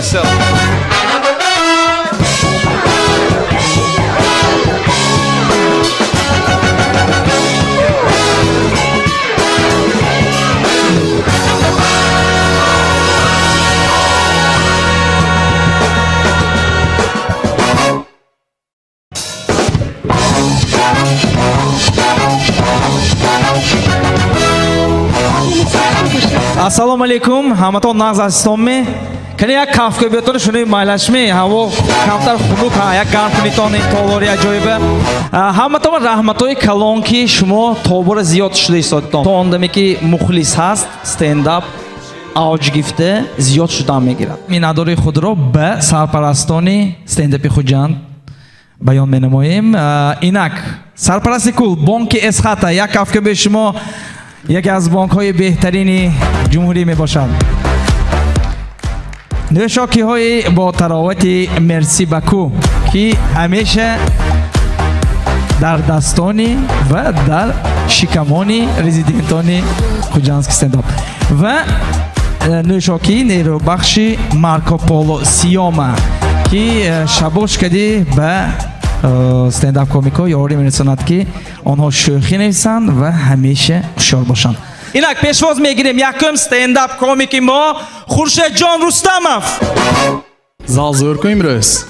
yourself. Ассалому алайкум, ҳаматон нағз ҳастонми? Кани як кафка биётон шуни майлашми? Ҳаво камтар хунук, як гарм кунитон ин толори аҷоиба. Ҳаматон раҳматои калон, ки шумо тобора зиёд шуда истодтон. То он даме ки мухлис ҳаст, стендап авҷ гирифта зиёд шудан мегирад. Миннатдории худро ба сарпарастони стендапи Хуҷанд баён менамоем. Инак, сарпарасти кул бонки Эсхата, як кафка бе шумо, яке аз бонкҳои беҳтарини ҷумҳурӣ мебошад. Нӯшокиҳои бо таровати Мерси Баку, ки ҳамеша дар дастони ва дар шикамони резидентони Хуҷандски стендап. Ва нӯшокии нерӯбахши Марко Поло Сиёма, ки шабош кардӣ ба стендап комикҳо ёрӣ мерасонад, ки онҳо шӯхӣ нависанд ва ҳамеша ҳушёр бошанд. Инак пешвоз мегирем якум стендап комики мо Хуршедҷон Рустамов. Зал зӯр ку имрӯз.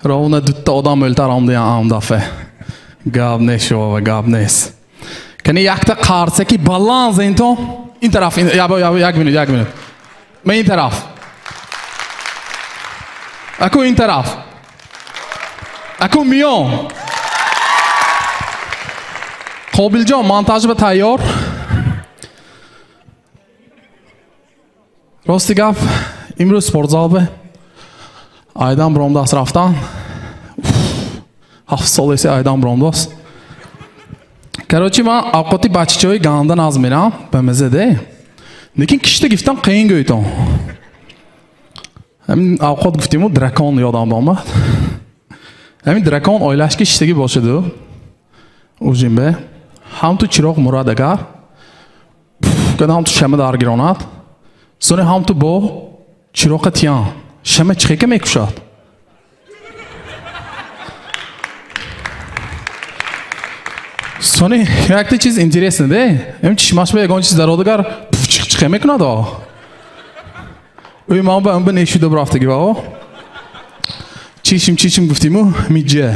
Ровно дутта одам ӯлтар омдиян ам дафъа. Гап нест шуова, гап нест. Кани якта қарсаки баланд зентон. Ин тараф, як минут, як минут. Ман ин тараф. Аку ин тараф. Аку миён. Қобилҷон, монтаж ба тайёр. Рости гап, имрӯз спортзал бе. Айдан бромдас рафтан. 7 сол эси айдан бромдас. Короче, ман авқоти бачачаҳои ганда наз мерам, ба маза де. Лекин кишта гифтам қиин гӯйтон. Ҳамин авқот гуфтиму дракон ёдам омад. Ҳамин дракон оилаш ки шиштагӣ бошаду. Ужинбе. Ҳам ту чироқ мурад агар. Када ҳам ту шама даргиронад. Сони ҳам ту бо чироқа тиян. Шама чихека мекушад. Сони якта чиз интересно де. Ҳам чишмаш ба ягон чиз дародагар чихе мекунад о. Ӯй ман ба ҳам ба нешуда бурафтагӣ ба о. Чишм чишм гуфтиму миҷа.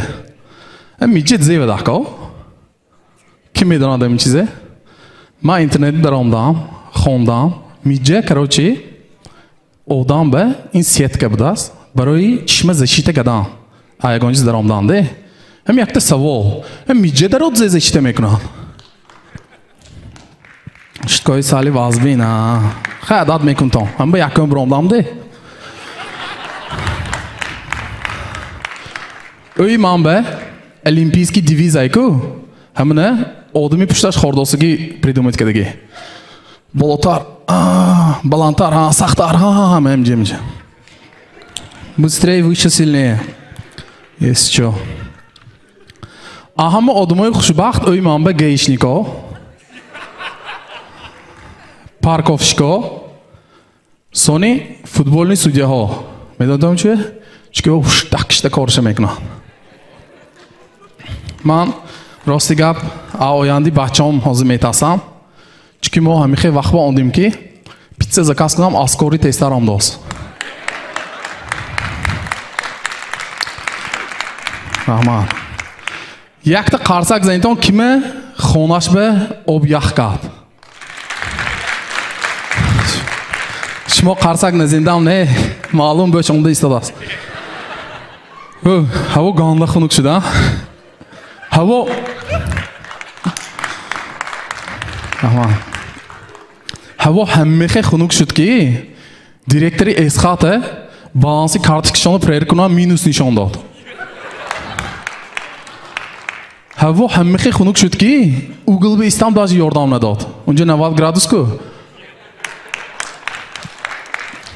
Миҷа зева даҳко. Ким медонад ҳамин чизе? Ман интернет даромдам, хондам. Миҷа, короче, одам ба ин сетка будааст барои чишма защита кардан. А ягон чиз даромдан де. Ҳам якта савол. Ҳам миҷа дарод зе защита мекунад. Шуткои сали вазбин, а. Хай адад мекунтон. Ҳам ба якум биромдам де. Ӯи ман ба олимпийский девиз айку. Ҳамина одами пушташ хордосигӣ придумать кардагӣ. Болотар, баландтар, сахттар, ҳамҷа мҷа. Быстрее, выше, сильнее. Если чё. А ҳама одамои хушбахт ӯи ман ба гаишнико, парковщико, сони футбольный судьяҳо. Медонам чӣ? Чунки ӯ хуштак-кишта корша мекунад. Ман рости гап, оянди бачаам ҳозир метарсам. Чунки мо ҳамихе вақт ба ондем ки питса заказ кунам, аз кори тезтар омдост. Раҳмат. Якта қарсак занитон киме хонаш ба об ях кард. Шумо қарсак назиндам не, маълум бӯш онда истодааст. Ҳаво ганда хунук шуда. Ҳаво Ҳаво ҳамихе хунук шуд ки директори Эсхата баланси карточкашонро проверка кунам минус нишон дод. Ҳаво ҳамихе хунук шуд ки угол ба истам даже ёрдам надод. Унҷа 90 градус ку.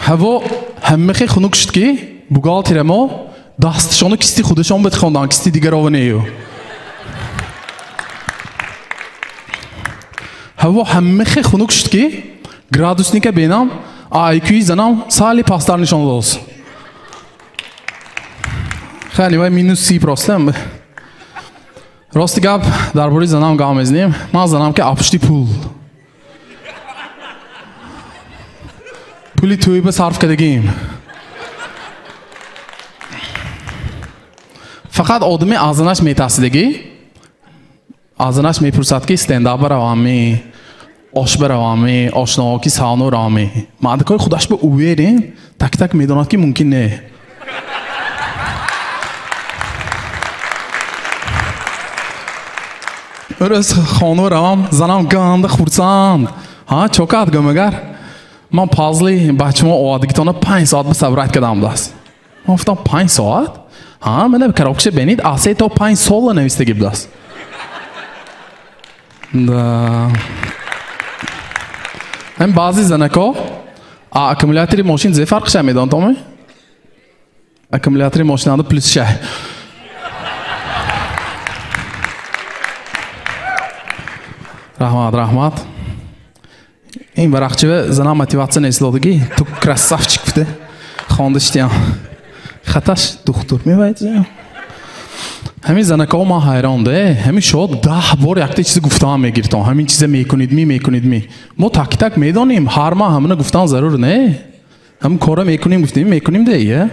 Ҳаво ҳамихе хунук шуд ки бухгалтера мо дасташонро кисти худашон битхондан, кисти дигарова нею. Ҳаво ҳамихе хунук шуд ки градусника бенам, IQ-и занам сали пасттар нишон дод. Хеле вай минус 30 просто. Рости гап дар бораи занам гап мезанем. Ман занам ки апушти пул. Пули тӯй ба сарф кардагим. Фақат одами аз занаш метарсидагӣ. Аз занаш мепурсад ки стендап баравам, ош баравам, ошноҳо ки сауна равам. Мардакои худаш ба уверен, так-так медонад ки мумкин не. Рӯз хона равам, занам ганда хурсанд. Ҳа, чокат гӯмагар. Ман пазли бачамо овардагитона 5 соат ба сабрат кардам даст. Ман гуфтам 5 соат? Ҳа, мана коробкаша бинед, аз 3 то 5 сола навистаги будаст. Да. Ҳам баъзе занако аккумулятори мошин зе фарқ ша медонад, оме? Аккумулятори мошинанда плюс ша. Раҳмат, раҳмат. Ин варақчива занам мотиватсия неслодагӣ. Ту красавчик гуфта. Хонда шитям. Хаташ духтур мевайд. Ҳамин занако ман ҳайрон де. Ҳамин шод 10 бор якта чизе гуфтан мегиртон. Ҳамин чизе мекунед ми, мекунед ми. Мо так-так медонем. Ҳар ма ҳамина гуфтан зарур не. Ҳамин кора мекунем гуфтем, мекунем де, е.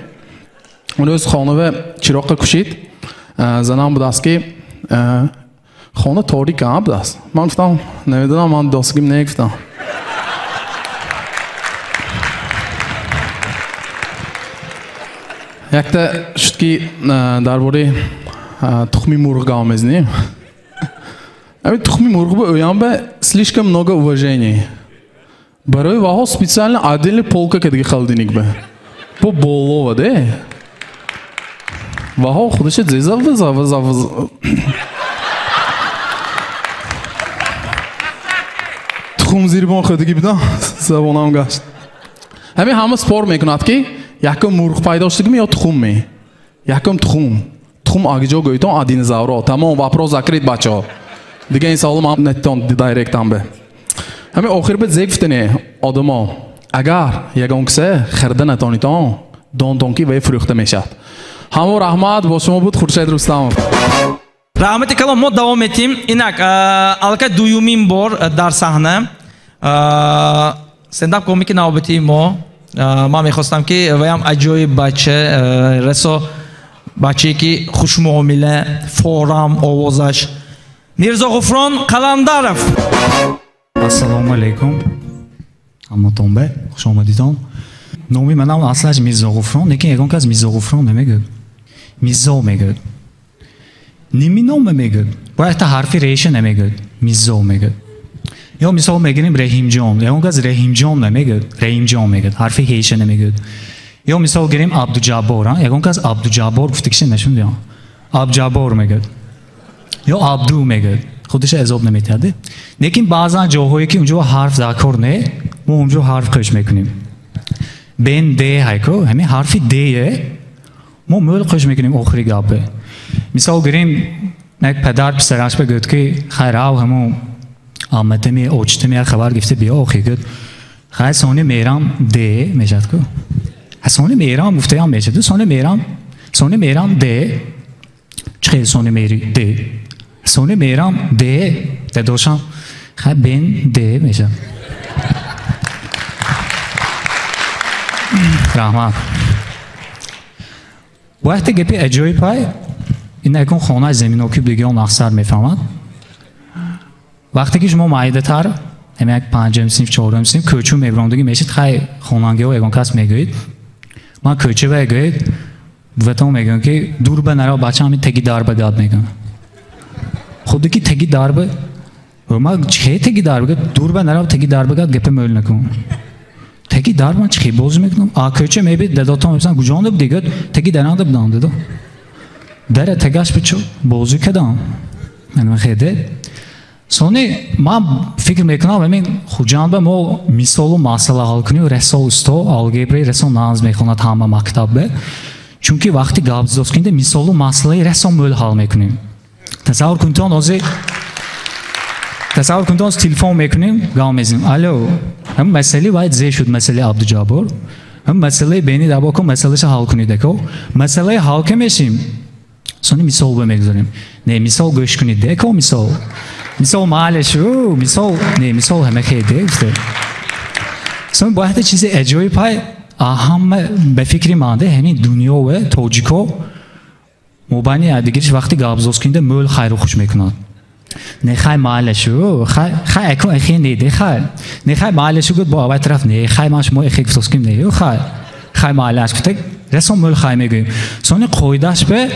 Он рӯз хонава чироққа кушид. Занам будаст ки хона торик ҳам будаст. Ман гуфтам, намедонам, ман достгим не гуфтам. Якта шуд ки дар бораи тухми мурғ гап мезанем. Ҳамин тухми мурғ ба ӯям ба слишком много уважения. Барои ваҳо специально отдельный полка кадаги холодильник ба. Бо болова де. Ваҳо худаша зеза ваза ваза ваза. Тухм зирбон хӯрдаги будам, забонам гашт. Ҳамин ҳама спор мекунад ки якум мурғ пайдо шудагими ё тухм ме? Якум тухм. Тухм агиҷо гӯйтон, а динозавро. Тамом, вопрос закрыт, бачаҳо. Дига ин саволам ҳам нетон директам бе. Ҳамин охир бе зе гуфтане одамо, агар ягон кисе хирда натонитон, донтон ки вай фурӯхта мешавад. Ҳамо раҳмат, бо шумо буд Хуршед Рустамов. Раҳмати калом, мо давом метим. Инак, аллакай дуюмин бор дар саҳна стендап комики навбатии мо. Ман мехостам ки ваям аҷоиб бача, расо бачае ки хушмуомила, форам овозаш. Мирзо Ғуфрон Қаландаров. Ассалому алайкум. Ҳаматон бе, хуш омадитон. Номи манам аслаш Мирзо Ғуфрон, лекин ягон кас Мирзо Ғуфрон намегӯяд. Мирзо мегӯяд. Ними ном мегӯяд. Бояд та ҳарфи реша намегӯяд. Мирзо мегӯяд. Ё мисол мегирем Раҳимҷон. Ягон кас Раҳимҷон намегӯяд, Раҳимҷон мегӯяд. Ҳарфи ҳеша намегӯяд. Ё мисол гирем Абдуҷаббор, ягон кас Абдуҷаббор гуфтагиша нашундиям. Абҷаббор мегӯяд. Ё Абду мегӯяд. Худиша азоб наметиҳад. Лекин баъзан ҷоҳое ки унҷо ҳарф даркор не, мо унҷо ҳарф қӯш мекунем. Бен Д ҳайко, ҳамин ҳарфи Д е мо мӯл қӯш мекунем охири гапе. Мисол гирем як падар писараш бигӯяд ки хайр ав ҳамун амматами очитами як хабар гирифта биё охи гӯяд. Хайр сони мерам Д мешавад ку. Сони мерам гуфтаям мешавад. Сони мерам, сони мерам Д. Чӣ хел сони мери Д? Сони мерам Д дадошам. Хайр бен Д мешавад. Раҳмат. Вақте гапи аҷоиб ҳай, ин якун хонаи заминокӣ дигар он аксар мефаҳмад. Вақте ки шумо майдатар, ҳамин як панҷум синф, чорум синф, кӯчу мебирондагӣ мешид, хай хонангиҳо ягон кас мегӯед. Ман кӯча мегӯед, ватон мегӯям ки дур ба нарав бача ҳамин теги дарба гап мегӯям. Худи ки теги дарба, ман чӣ теги дарба? Дур ба нарав теги дарба гап гапа мӯл накун. Теги дар ман чӣ бозӣ мекунам? А кӯча мебид, дадотон мепурсанд, куҷонда будӣ? Гӯяд, теги даранда будам, дадо. Дара тегаш бичо бозӣ кардам. Ман хеде. Сони ман фикр мекунам, ҳамин Хуҷанд ба мо мисолу масъала ҳал кунем, расо усто алгебраи расо нағз мехонад ҳама мактаб. Чунки вақти гап зоз кунем, мисолу масъалаи расо мӯл ҳал мекунем. Тасаввур кунед, ҳозир тасаввур кунед, ҳозир телефон мекунем, гап мезанем. Алло, ҳамин масъала вай зе шуд, масъалаи Абдуҷаббор. Ҳам масъалаи бени дабо ку масъалаша ҳал кунед ако. Масъалаи ҳал ке мешим. Сони мисол бемегузорем. Не, мисол гӯш кунед деко мисол. Мисол маълешу, мисол, не, мисол ҳама хе де гуфте. Сони бояд чизи аҷоиб ҳай, ҳама ба фикри ман де ҳамин дунёве тоҷико мобайни якдигариш вақти гапзоз кунда мӯл хайру хуш мекунад. Не хай маълешу, хай хай эко эхе не де хай. Не хай маълешу гуфт бо авай тараф не хай ман шумо эхе гуфтос кунем не хай. Хай маълеаш гуфта расо мӯл хай мегӯем. Сони қоидаш бе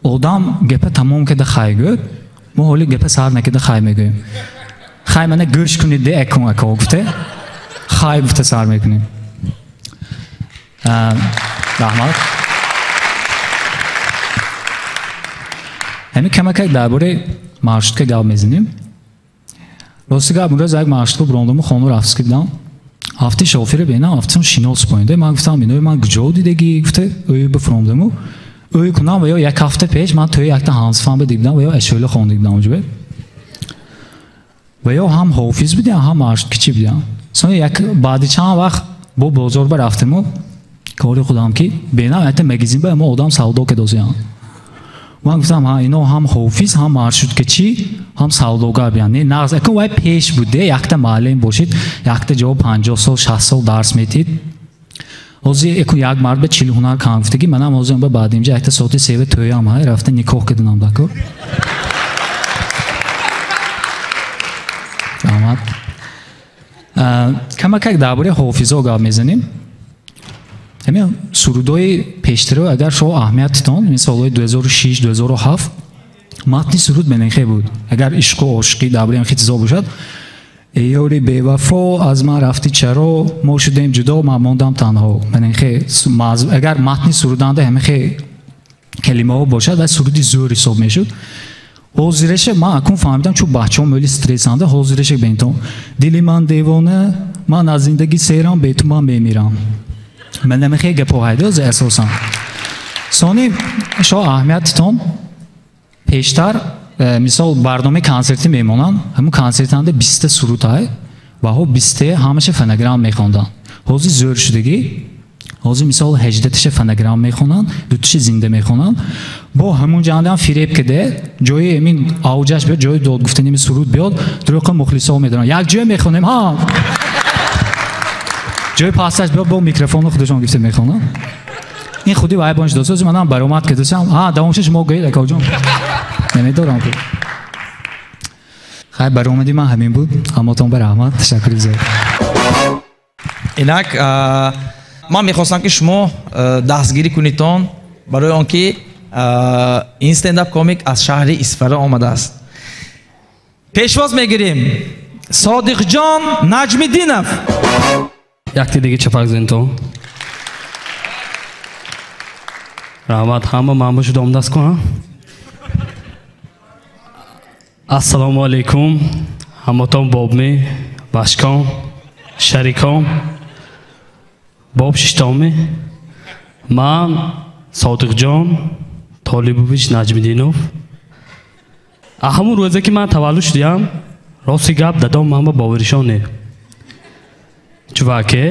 одам гапа тамом када хай гӯд, мо ҳоли гапа сар накада хай мегӯем. Хай мана гӯш кунед де экон эко гуфта хай гуфта сар мекунем. Раҳмат. Ҳамин камакак дар бораи маршрутка гап мезанем. Рости гап имрӯз як маршрутка бурондаму хона рафт кардам. Ҳафти шофера бинам, ҳафтисон шинос поинда. Ман гуфтам инои ман куҷо дидагӣ? Гуфта ӯй бифрондаму. Ӯй кунам ва ё як ҳафта пеш ман тӯи якта ҳамсифам бидидам ва ё ашӯла хондидам онҷо. Ва ё ҳам ҳофиз будям, ҳам маршруткачӣ будям. Сони як баъди чанд вақт бо бозор барафтаму кори худам ки бинам якта магазин ба мо одам савдо кардосиям. Ман гуфтам ҳа ино ҳам ҳофиз, ҳам маршруткачӣ, ҳам савдогар биян. Не, нағз акун вай пеш буде, якта муаллим бошид, якта ҷо 50 сол, 60 сол дарс метид. Ҳозир акун як мард ба 40 ҳунар кам гуфтагӣ, манам ҳозир ба баъд инҷа якта соати сева тӯям ҳай рафта никоҳ кардам дако. Раҳмат. Камакак дар бораи ҳофизо гап мезанем. Ҳамин сурудҳои пештаро агар шумо аҳамият дитон, ин солҳои 2006, 2007 матни суруд менехе буд. Агар ишқу ошиқӣ дар бораи ҳамин чизо бошад, эй ёри бевафо, аз ман рафтӣ чаро, мо шудем ҷудо, ман мондам танҳо. Менехе агар матни суруданда ҳамин калимаҳо бошад, вай суруди зӯр ҳисоб мешуд. Ҳозиреша ман акун фаҳмидам, чун бачаҳо мӯли стрессанда, ҳозиреша бентон. Дили ман девона, ман аз зиндагӣ серам, бе ту ман мемирам. Ман намехе гапо ҳайдо зе асосан. Сони шо аҳамият дитон, пештар мисол барномаи консертӣ мемонанд, ҳамун консертанда 20 суруд ҳай, ва ҳо 20 ҳамаша фонограмм мехонданд. Ҳозир зӯр шудагӣ, ҳозир мисол 18 фонограмм мехонанд, 2 зинда мехонанд. Бо ҳамун ҷандам фиреб каде, ҷои ҳамин авҷаш биёд, ҷои дод гуфтани суруд биёд, дурӯқа мухлисо медоранд. Як ҷое мехонем, ҳа! Ҷои пасташ биёд, бо микрофону худашон гирифта мехонанд. Ин худи вай бонш дод. Сози манам баромад кардасам, ҳа, давомша шумо гӯед, акоҷон. Намедорам ку. Хай, баромади ман ҳамин буд. Ҳаматон ба раҳмат. Ташаккури зиёд. Инак, ман мехостам ки шумо дастгирӣ кунедтон барои он ки ин стендап комик аз шаҳри Исфара омадааст. Пешвоз мегирем Содиқҷон Наҷмиддинов. Якти дига чапак зинтон. Раҳмат, ҳама ман шуда омдаст кун. Ассалому алайкум. Ҳаматон бобми, башкон, шарикон, боб шиштонми. Ман Содиқҷон Толибович Наҷмиддинов. Ҳамун рӯзе ки ман таваллуд шудиям, рости гап дадом ман ба боваришон не. Чуваке,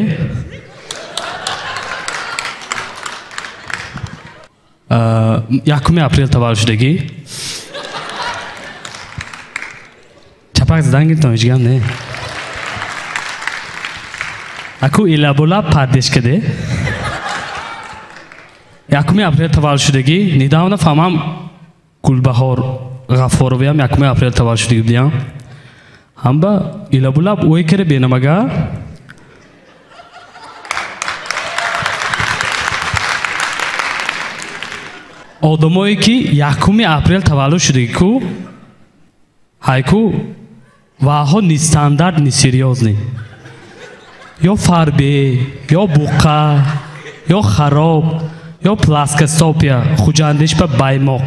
якуми апрел таваллуд шудагӣ. Чапак задан гирифтам, ҳеҷ гап не. Аку илабула паддеш каде. Якуми апрел таваллуд шудагӣ. Недавно фаҳмам Гулбаҳор Ғаффоровиам якуми апрел таваллуд шудагӣ будиям. Ҳамба илабулаб ӯй кара бенамага. Одамое ки якуми апрел таваллуд шудагӣ ку, ҳайку ваҳо ни стандарт, ни серьёзни. Ё фарбе, ё буққа, ё хароб, ё плоскостопия, хуҷандиш ба баймоқ.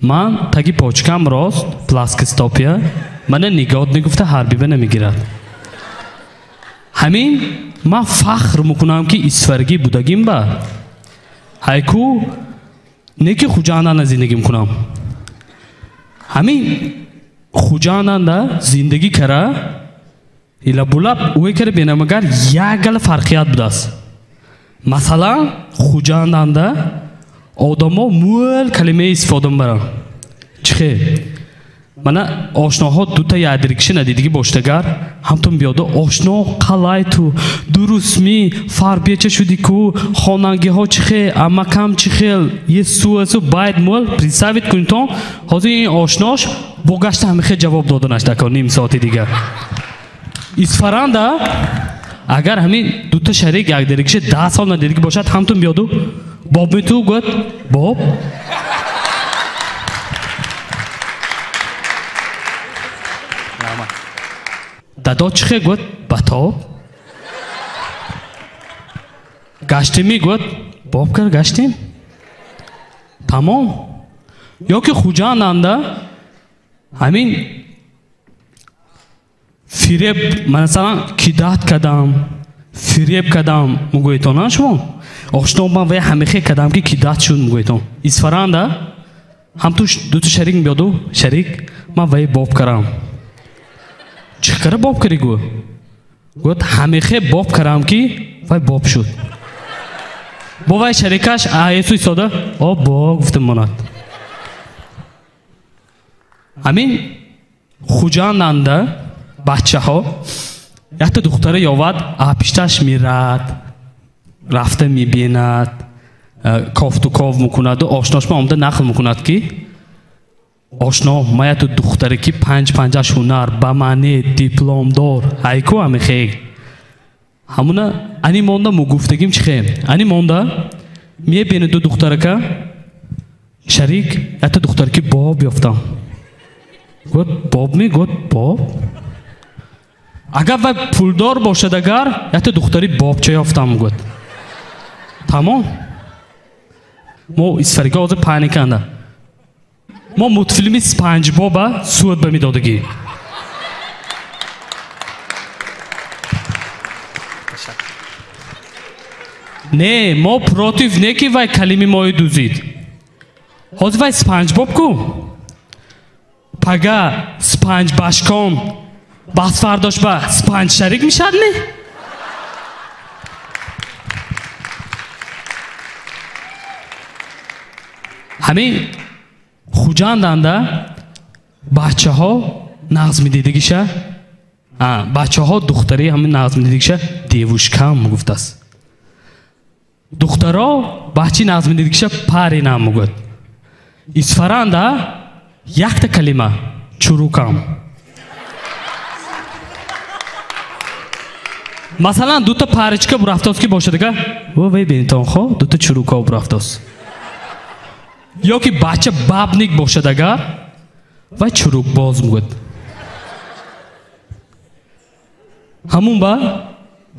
Ман таги почкам рост, плоскостопия, мана нигоҳ нигуфта ҳарбиба намегирад. Ҳамин ман фахр мекунам ки исфаргӣ будагим ба. Ҳайку не ки хуҷанданда зиндагӣ мекунам. Ҳамин хуҷанданда зиндагӣ кара Илабулаб ӯе кара бенамагар як гала фарқият будааст. Масалан, Хуҷанданда одамо мӯл калимаи истифода мебаранд. Чӣ хел? Мана ошноҳо дута ядирикиши надидигӣ боштагар, ҳамтун биёда ошно қалай ту, дурустми, фарбеча шуди ку, хонангиҳо чӣ хел, амакам чӣ хел, есуасу байд мӯл представит кунитон, ҳозир ин ошнош бо гашта ҳамихел ҷавоб доданаш дако ним соати дигар. Исфаранда агар ҳамин дута шарик якдирикиши 10 сол надидигӣ бошад, ҳамтун биёду боб ми ту гӯяд боб. Дадо чӣ хел гӯяд батоб. Гаштеми гӯяд боб кар гаштем. Тамом. Ё ки Хуҷанданда ҳамин фиреб, масалан, кидат кадам, фиреб кадам мегӯетон шумо? Ошно ман вай ҳамихе кадам ки кидат шуд мегӯетон. Исфаранда ҳамту дута шарик меёду, шарик ман вай боб карам. Чӣ кара боб карӣ гӯ? Гӯяд ҳамихе боб карам ки вай боб шуд. Бо вай шарикаш аесу истода, о бо гуфта монад. Ҳамин Хуҷанданда бачаҳо якта духтара ёвад, апишташ мирад, рафта мебинад, кофту ков мекунаду ошношма омада нақл мекунад ки ошно ман якта духтаре ки 5-5 ҳунар, ба маъне дипломдор, ҳайку ҳамихе. Ҳамуна ани монда мугуфтагим чӣ хел? Ани монда мебинаду духтарака шарик якта духтаре ки боб ёфтам. Гӯяд боб ми? Гӯяд боб. Агар вай пулдор бошад, агар якта духтари бобча ёфтам гӯяд. Тамом. Мо исфарига ҳозир паниканда. Мо мультфилми Спанҷбоба суат ба медодагӣ. Не, мо против не ки вай калими мои дузид. Ҳозир вай Спанҷбоб ку? Пага Спанҷбашкон басфардош ба Спанҷ шарик мешад не? Ҳамин Хуҷанданда бачаҳо нағз медидагиша, бачаҳо духтари ҳамин нағз медидагиша девушкам мегуфтааст. Духтаро бачи нағз медидагиша паринам мегӯяд. Исфаранда якта калима чурукам. Масалан, дута паричка бурафтост ки бошадага, о вай бенитонхо дута чуруко бурафтост. Ё ки бача бабник бошад агар, вай чурукбоз мегӯяд. Ҳамун ба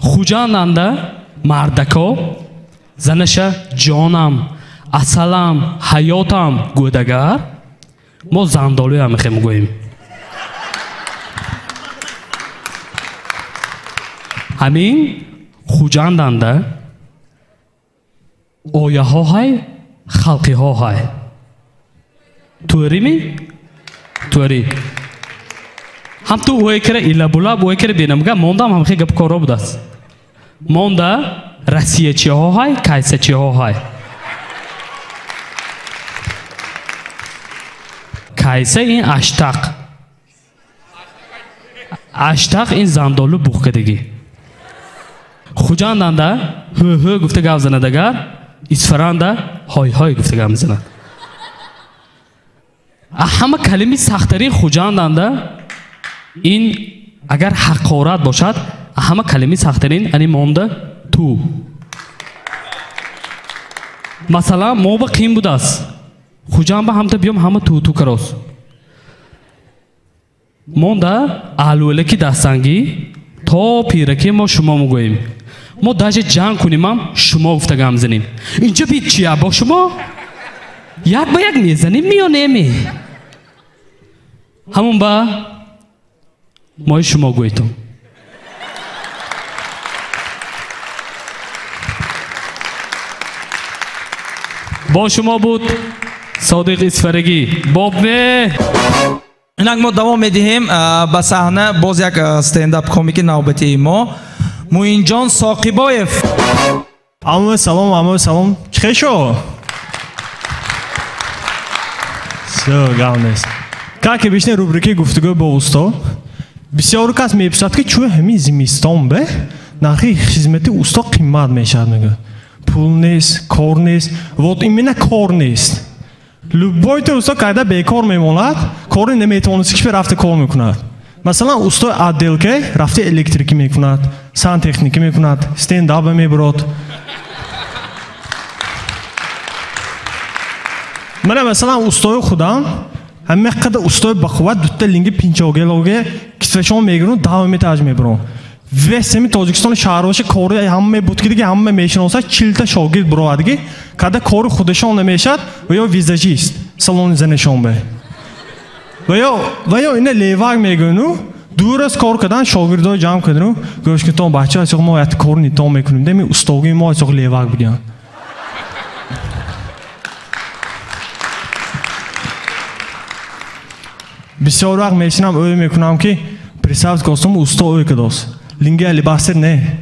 Хуҷанданда мардако занаша ҷонам, асалам, ҳаётам гӯяд агар, мо зандолӯям мехем мегӯем. Ҳамин Хуҷанданда ояҳо ҳай, халқиҳо ҳай. Туърими? Туъри. Ҳам ту ӯе кара илабулаб, ӯе кара бенамга, мондам ҳамхе гап коро будааст. Монда россиячиҳо ҳай, кайсачиҳо ҳай. Кайса ин аштақ. Аштақ ин зандолу буғкадагӣ. Хуҷанданда ҳӯ-ҳӯ гуфта гап занад агар, Исфаранда ҳой-ҳой гуфта гап мезанад. Ҳама калими сахттарин Хуҷанданда ин агар ҳақорат бошад, ҳама калими сахттарин ани монда ту. Масалан, мо ба қим будааст. Хуҷанд ба ҳамта биём ҳама ту-ту карост. Монда алӯлаки дастангӣ то пираки мо шумо мегӯем. Мо даже ҷанг кунимам шумо гуфта гап мезанем. Инҷа бит чия бо шумо? Як ба як мезанем ё неме? Ҳамун ба мои шумо гӯетон. Бо шумо буд Содиқ Исфарагӣ. Боб ме! Инак мо давом медиҳем ба саҳна боз як стендап комики навбатии мо Муинҷон Соқибоев. Аммо салом, аммо салом. Чӣ хел шо? Всё, гап нест. Как обычно рубрикаи гуфтугӯ бо усто. Бисёр кас мепурсад, ки чӯ ҳамин зимистон бе нархи хизмати усто қимат мешавад, мегӯяд. Пул нест, кор нест. Вот именно кор нест. Любой то усто, когда бекор мемонад, кори наметавонист, ки рафта кор мекунад. Масалан, устои отделка рафта электрикӣ мекунад, сантехникӣ мекунад, стендап мебурад. Мана масалан, устои худам ҳама қадар устои бақувват дутта линги пинчогелоге кисвашон мегиранд, давом этаж мебуранд. Вес ҳами Тоҷикистон шаҳрвоша кори ҳама буд, ки дига ҳама мешиносад, 40та шогирд буровадиги, када кори худашон намешад ва ё визажист салони занашон бе. Ва ё ина левак мегӯяну, ду рӯз кор кардан шогирдо ҷамъ кардану гӯш кунтон бачаҳо, асоқ мо як кор нитон мекунем, деми устогии мо асоқ левак будиянд. Бисёр вақт мешинам, ӯй мекунам, ки представь костум усто ӯй кадост. Линги алибастер не.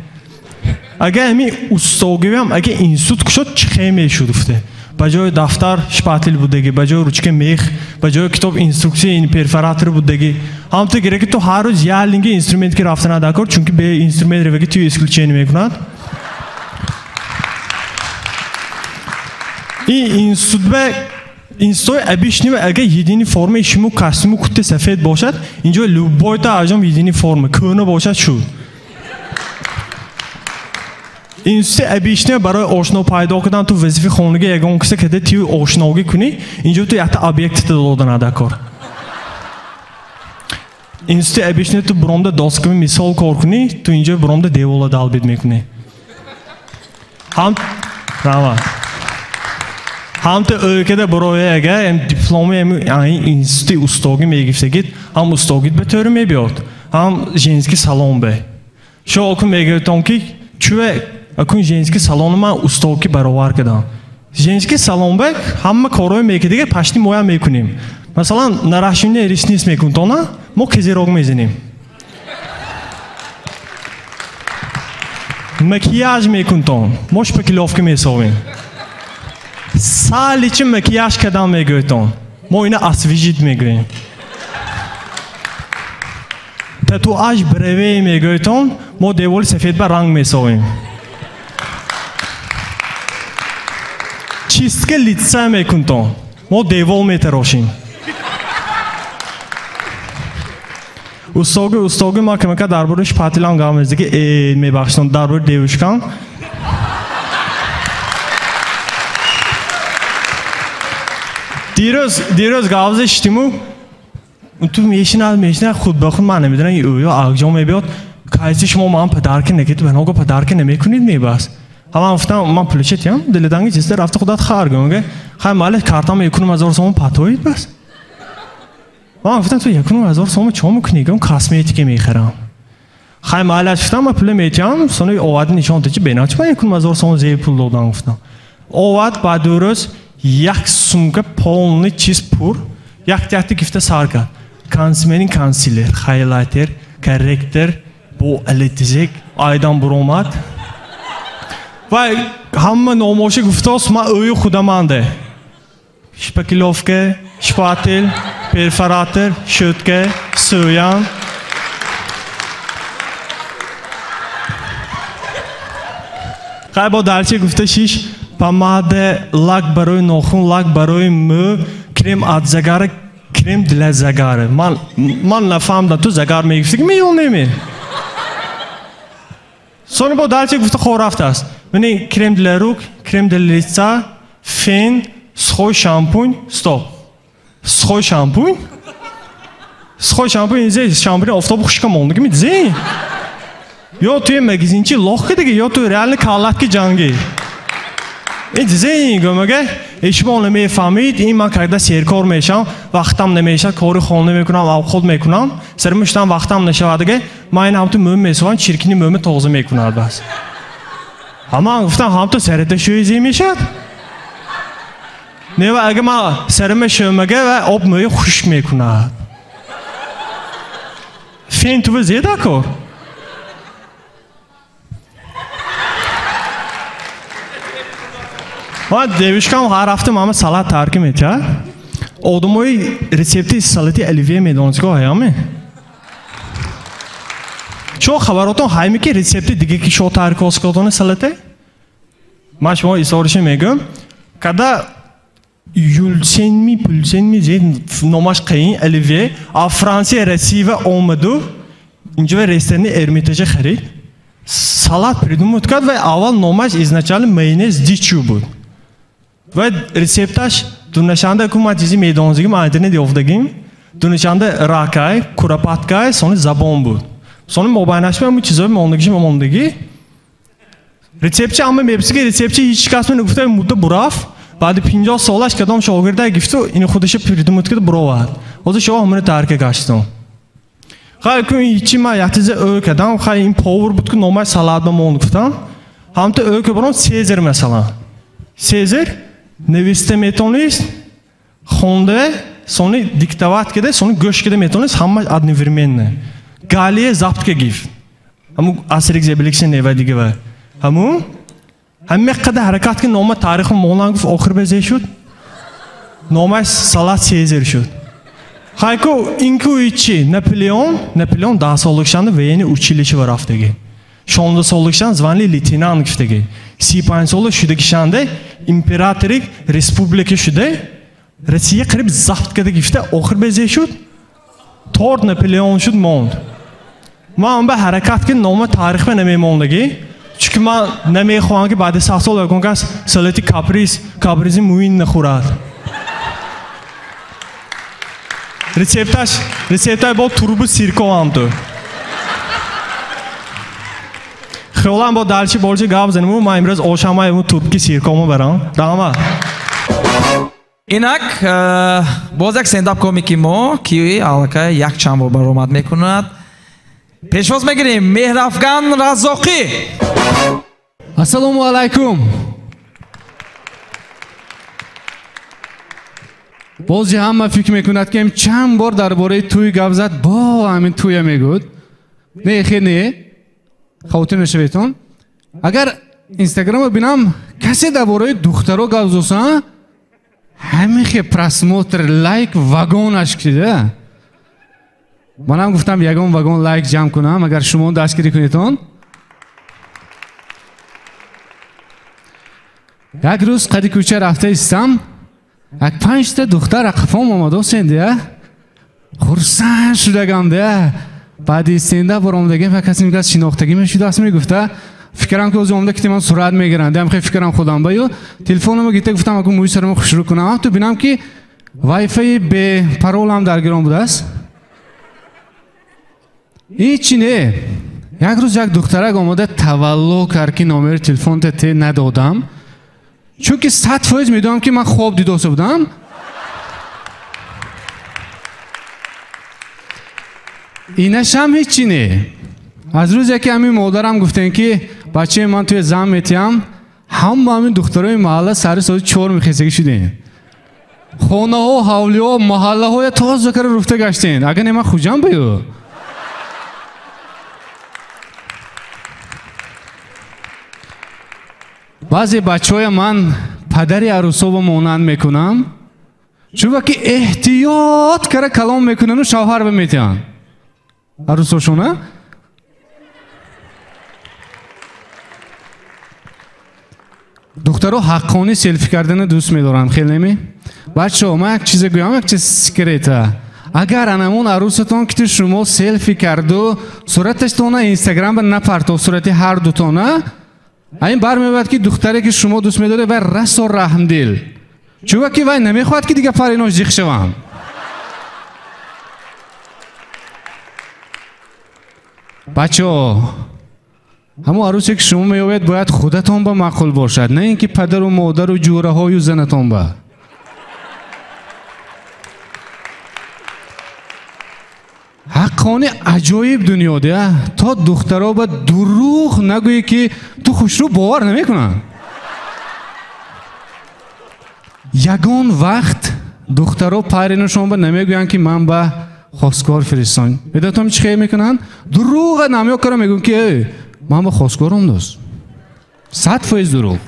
Агар ҳамин устогиам, агар институт кушод, чӣ хел мешуд гуфте. Ба ҷои дафтар шпатель будагӣ, ба ҷои ручка мех, ба ҷои китоб инструксия перфоратор будагӣ. Ҳамто гирад, ки ту ҳар рӯз як линги инструмент ки рафта надакор, чунки бе инструмент раваги ту исключение мекунад. Ин институт бе инстои обычный агар единый формаи шумо костюму куртаи сафед бошад, инҷо любой та аҷом единый форма, кӯҳна бошад шуд. Институти обычный барои ошно пайдо кардан ту вазифаи хонагӣ ягон киса када тию ошногӣ кунӣ, инҷо ту якта объект дода надакор. Институти обычный ту буромда досками мисол кор кунӣ, ту инҷо буромда девола далбид мекунӣ. Ҳам рава. Ҳамта ӯкада барои ага эм дипломи эм институти устогӣ мегирифтагид, ҳам устогит ба тӯри мебиёд, ҳам женский салон бе. Шо акун мегӯятон, ки чӯе акун женский салони ман устогӣ баровар кардам. Женский салон бе ҳама корҳои мекардига пашти моям мекунем. Масалан, наращивание ресниц мекунтона, мо кезерог мезанем. Макияж мекунтон, мо шпаклёвка месовем. Сали чи макияж кардам мегӯятон, мо ина освежить мегӯем. Татуаж бровей мегӯятон, мо деволи сафед ба ранг месовем. Чистка лица мекунтон, мо девол метарошем. Устогӣ, устогӣ ма камака дар бораи шпателам гап мезад, ки мебахшам, дар бораи девушкам. Дирӯз гап зиштиму, ту мешинад, мешинад, худ ба худ ман намедонам, ӯ ё акҷо мебиёд, кайси шумо ман подарка накед, ба нога подарка намекунед мебас. Ҳама гуфтам, ман пулича тиям, дилиданги чиста рафта худат хар гӯм, хай мале картам 1500 сомон патоид бас. Ман гуфтам, ту 1500 сомон чо мекунӣ? Гӯм, косметика мехарам. Хай мале гуфтам, ман пула метиям, сони овард нишон дод, чи бена, чи ман 1500 сомон зери пул додам гуфтам. Овард ба ду рӯз як сумка полный чиз пур, як якта гифта сар кард. Консилерин консилер, хайлайтер, корректор, бо алетизек, айдан буромад. Ва ҳама номоши гуфтост, ман ӯи худаманде. Шпаклёвка, шпатель, перфоратор, щётка, сӯян. Хай бо дарчи гуфта шиш, помада, лак барои нохун, лак барои мӯ, крем от загара, крем для загара. Ман нафаҳмидам, ту загар мегирифтӣ ми ё не? Сони бо дарчи гуфта хор рафтааст. Мани крем для рук, крем для лица, фен, сухой шампунь, стоп. Сухой шампунь? Сухой шампунь зе, шампуни офтоб хушка мондагӣ ми зе? Ё туи магазинчи лох кардагӣ, ё ту реально каллатки ҷангӣ. Ин зе гӯмага, шумо намефаҳмид, ин ман когда серкор мешавам, вақтам намешавад, кори хона мекунам, авқот мекунам, сари муштам вақтам нашавадага, ман ин ҳамту мӯм месовам, чиркини мӯми тоза мекунад бас. Ҳаман гуфтам, ҳамту сарата шӯи зе мешавад? Не, ва агар ман сарама шӯмага ва об мӯи хушк мекунад. Фен тува зеда кор. Ман девушкам ҳар ҳафта мама салат тарки метиҳад. Одамои рецепти салати оливье медонад, ко ҳаяме? Шумо хабаротон ҳайме ки рецепти диге ки шумо тарки оскотони салате? Ман шумо изҳориша мегӯям. Када юлсенми, пулсенми зед номаш қиин оливье, а Франсия Россия омаду, инҷо ресторани Эрмитажа харид. Салат придумад кард ва аввал номаш изначально майонез дичу буд. Ва рецепташ дунашанда ку ман чизи медонзигим, интернет ёфтагим. Дунашанда ракай, курапаткай, сони забон буд. Сони мобайнаш ма чизои мондагиши мондагӣ. Рецептчи ҳама мепурсид ки рецептчи ҳеҷ кас мен гуфта мудда бурафт. Баъди 50 солаш кадом шогирда гифту ини худаша придумад кард буровад. Ҳозир шумо ҳамаро тарка гаштон. Хай ку ҳичи ман як чизе ӯ кардам, хай ин повар буд ки номаш салат ба монд гуфтам. Ҳамто ӯ ки бурам Сезар масалан. Сезар нависта метавонист, хонда, сони диктоват карда, сони гӯш карда метавонист, ҳамаш одновременно. Галия забт ка гифт. Ҳамун Астерикс Обеликс нева дигава. Ҳамун ҳама қадар ҳаракат ки нома таъриху монан гуфт, охир безе шуд. Номаш салат Сезар шуд. Хайку инку ичи Наполеон, Наполеон 10 солгишанда военный училище ва рафтаги. 16 солгишан званли лейтенант гуфтаги. 35 сола шудагишанда императорик республика шуда Россия қариб забт карда гифта, охир безе шуд. Торт Наполеон шуд монд. Ман ба ҳаракат ки нома таърих ба намемондагӣ. Чунки ман намехоҳам ки баъди 100 сол ягон кас салати каприз, капризи муин нахӯрад. Рецепташ, рецепташ бо турбу сирко ҳам ту. Хиёлам бо дарчи болчи гап занему, ман имрӯз ошамай му турбки сиркомо барам. Раҳмат. Инак боз як стендап комики мо, ки аллакай якчанд бор баромад мекунад. Пешвоз мегирем Меҳрафган Раззоқӣ. Ассалому алайкум. Бози ҳама фикр мекунад ки чанд бор дар бораи тӯй гап зад, бо ҳамин тӯя мегӯд. Не, хе не. Хавотир мешаведтон. Агар Инстаграмро бинам, касе дар бораи духтаро гап зоса, ҳамихе просмотр, лайк вагонаш кида. Манам гуфтам ягон вагон лайк ҷамъ кунам, агар шумо дастгирӣ кунедтон. Як рӯз қади кӯча рафта истам, як 5та духтар ақафом омадосен дия. Хурсанд шудагам дия. Баъди стендап баромадагим, як касе мегӯяд шинохтагӣ мешудааст, мегуфта. Фикрам ки ози омада ки ман сурат мегиранд. Дам хе фикрам худам ба ю. Телефономо гирифта гуфтам аку мӯи сарамо хушрӯ кунам. Ту бинам ки вайфаи бе паролам дар гирон будааст. Ҳичи не. Як рӯз як духтарак омада тавалло кард ки номери телефонта те надодам. Чунки 100% медонам ки ман хоб дидоса будам. Инашам ҳичи не. Аз рӯзе ки ҳамин модарам гуфтем ки бачаи ман туя зан метиҳам, ҳама ҳамин духтарои маҳалла сари соати 4 мехезагӣ шудем. Хонаҳо, ҳавлиҳо, маҳаллаҳоя тоза кара руфта гаштем. Агар не ман Хуҷанд баю. Баъзе бачаҳоя ман падари арӯсово монанд мекунам, чунки ки эҳтиёт кара калом мекунану шавҳар метиҳанд. Арӯсошона? Духтаро ҳаққонӣ селфи кардана дӯст медоранд, хел неми? Бачаҳо, ман як чизе гӯям, як чиз секрета. Агар анамон арӯсатон ки шумо селфи карду, сураташтона Инстаграм ба напартов, сурати ҳар дутона, ин бармеояд ки духтаре ки шумо дӯст медоред вай расо раҳмдил. Чунки вай намехоҳад ки дигар паринош зиқ шаванд. Бачаҳо, ҳамон арӯсе ки шумо меёбед бояд худатон ба маъқул бошад, на ин ки падару модару ҷӯраҳою занатон ба. Ҳаққони аҷоиб дунё дия, то духтаро ба дурӯғ нагӯӣ ки ту хушрӯ бовар намекунанд. Ягон вақт духтаро париношон ба намегӯянд ки ман ба Хостгор фиристон. Медонам чӣ хел мекунанд? Дурӯға намёк кара мегӯям ки ман ба хостгорам дӯст. 100% дурӯғ.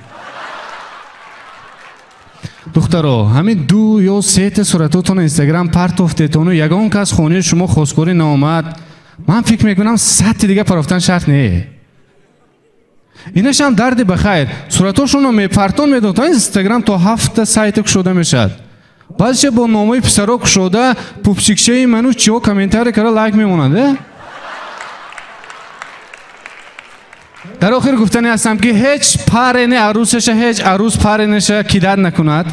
Духтаро, ҳамин 2 ё 3 та суратотон Инстаграм партофтетону ягон кас хонаи шумо хостгорӣ наомад. Ман фикр мекунам 100 дига партофтан шарт не. Инашам дарди ба хайр. Суратошонро мепартон медонад, Инстаграм то 7 сайта кушода мешавад. Баъзеша бо номаи писаро кушода, пупсикчаи ману чиҳо комментарий кара лайк мемонанд. Дар охир гуфтани ҳастам ки ҳеҷ парене арӯсаша, ҳеҷ арӯс паренеша кидат накунад.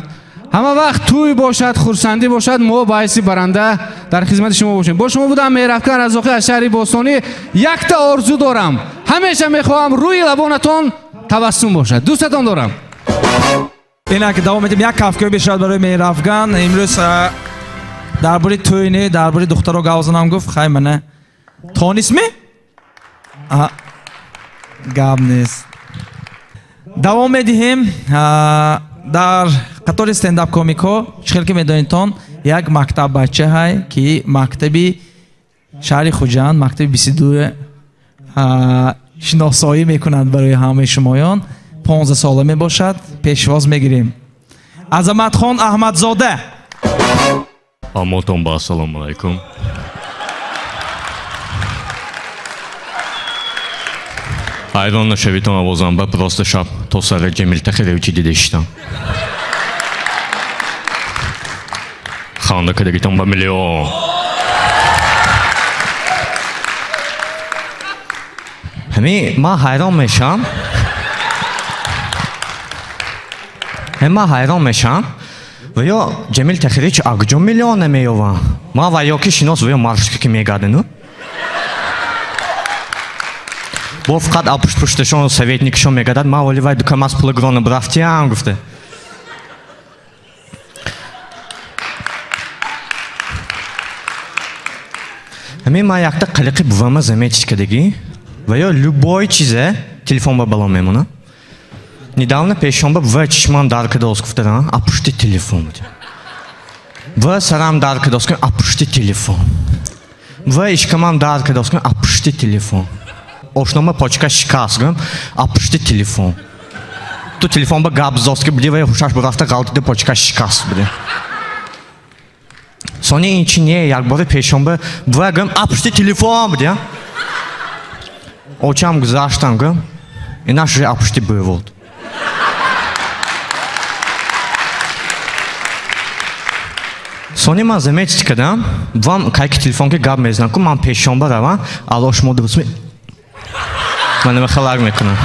Ҳама вақт тӯй бошад, хурсандӣ бошад, мо ба ҳайси баранда дар хизмати шумо бошем. Бо шумо будам Меҳрафкан Разоқӣ аз шаҳри Бостонӣ. Якта орзу дорам. Ҳамеша мехоҳам рӯи лабонатон табассум бошад. Дӯстатон дорам. Инак давом медиҳем. Як кафкӯй бешавад барои Меҳрафган. Имрӯз дар бораи тӯй не, дар бораи духтаро гап занам гуфт. Хай мана. Тонисми? Гап нест. Давом медиҳем. Дар қатори стендап комикҳо чӣ хел ки медонедтон, як мактаб бача ҳай ки мактаби шаҳри Хуҷанд, мактаби 22 шиносоӣ мекунад барои ҳамаи шумоён. 15 сола мебошад. Пешвоз мегирем. Азаматхон Аҳмадзода. Ҳамотон ба ассалому алайкум. Ҳайрон нашавитон овозам ба просто шаб то сари Ҷамил Тахировичи дида шитам. Ханда кардагитон ба миллион. Ҳами ман ҳайрон мешам. Ман ҳайрон мешам. Ва ё Ҷамил Тахирович акҷо миллион намеёвам. Ман ва ё ки шинос ва ё маршрутка ки мегардану. Бо фақат апушт-пушташон советникшон мегардад. Ман вали вай дукамаз пула гирона бурафтиям гуфта. Ҳамин ман якта қалиқи бувама заметить кардагӣ. Ва ё любой чизе телефон ба бало мемонад. Недавно пешонба бува чишмам дар кардоз гуфтадан, апушти телефон. Бува сарам дар кардоз кун, апушти телефон. Бува ишкамам дар кардоз кун, апушти телефон. Ошнома почка шикаст гум, апушти телефон. Ту телефон ба гап зост ки буди ва хушаш бурафта ғалтида почка шикаст буди. Сони ин чи не, як бори пешонба бува гум, апушти телефон буди. Очам гузаштам гум, инаш уже апушти бувод. Сони ман заметить кардам, бувам кайки телефон ки гап мезанам ку ман пешонба равам, алло шумо дурустми? Ман намехалак мекунам.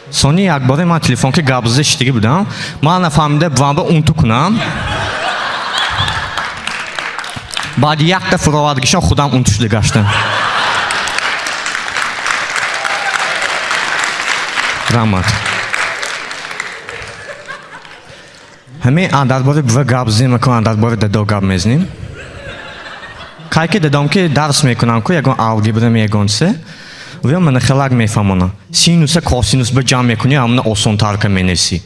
Сони як бори ман телефон ки гап зада шидагӣ будам, ман нафаҳмида бувамба унту кунам. Баъди якта фуровардагишон худам унту шуда гаштам. Раҳмат. Ҳамин дар бораи бува гап зем, ку дар бораи дадо гап мезанем. Кайки дадом ки дарс мекунам ку ягон алгебра мегон се, ва мана хелак мефаҳмонам. Синуса косинус ба ҷамъ мекунӣ, ҳамна осонтар ка менависӣ.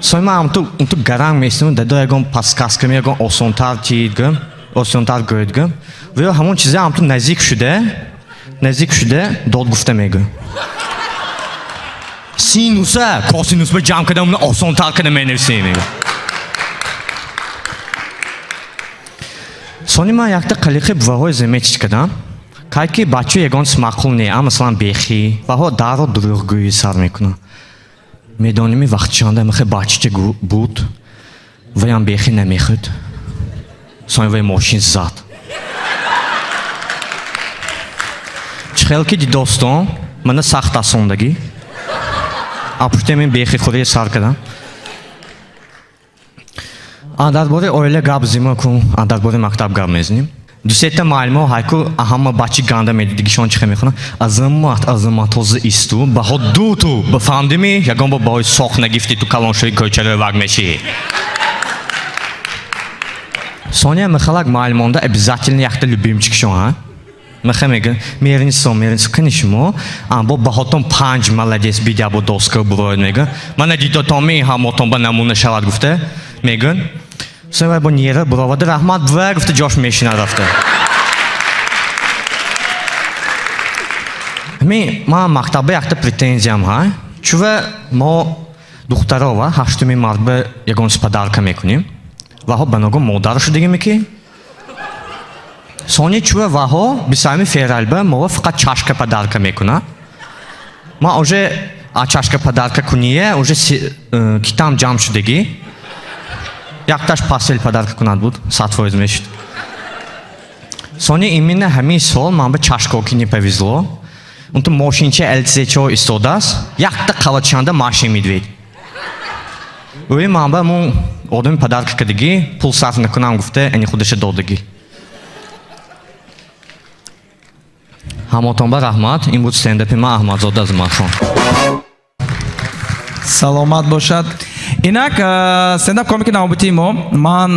Сои ман ҳамту унту гаранг местам, дадо ягон подсказка ягон осонтар чид гум, осонтар гӯяд гум. Ва ҳамон чизе ҳамту наздик шуда дод гуфта мегӯ. Синуса косинус ба ҷамъ карда, ҳамна осонтар ка менависӣ мегӯ. Сони ман якта қалиқи буваҳои заметить кардам. Кайки бача ягон маъқул не, а масалан бехӣ, ваҳо дарро дурӯғгӯӣ сар мекунад. Медоними вақтчанда мехе бачача буд, ваям бехӣ намехӯрд. Сони вай мошин зад. Чӣ хел ки дидостон, мана сахт асондагӣ. Апуштем ин бехӣ хӯрия сар кардам. Дар бораи оила гап зима ку, дар бораи мактаб гап мезанем. Ду-сета муаллимо ҳайку ҳама бачи ганда медидигишон чӣ хел мехонанд. Азамат, азамат ҳозир исту, баҳо дуту, бафаҳмдими, ягон бо баҳои соқ нагифти ту калоншои кӯчаро ваг мешӣ. Сония мехалак муаллимонда обязательно якта любимчикшон, ҳа? Мехе мегӯ, Меринсо, Меринсо, кани шумо? Бо баҳотон 5 молодец бидя бо доска бурояд мегӯ. Мана дидотоми ҳамотон ба намуна шавад гуфта мегӯн. Сони вай бо нера буровада раҳмат бува гуфта ҷош мешинад рафта. Ҳамин ман мактабба якта претензиям ҳа. Чува мо духтарова 8 март ба ягон чиз подарка мекунем. Ваҳо ба ногоҳ модар шудагиме ки? Сони чува ваҳо 28 феврал ба мо фақат чашка подарка мекунад. Ман уже чашка подарка куние, уже китам ҷамъ шудагӣ. Якташ пастел подарка кунад буд, 100% мешуд. Сони именно ҳамин сол ман ба чашкоки не повезло. Унту мошинча ЛЦЧ истодааст, якта қаватшанда машин медвед. Ӯи ман ба мун одами подарка кардагӣ, пул сарф накунам гуфта, ани худаша додагӣ. Ҳамотон ба раҳмат. Ин буд стендапи ман Аҳмадзода аз Махон. Саломат бошад. Инак стендап комики навбатии мо. Ман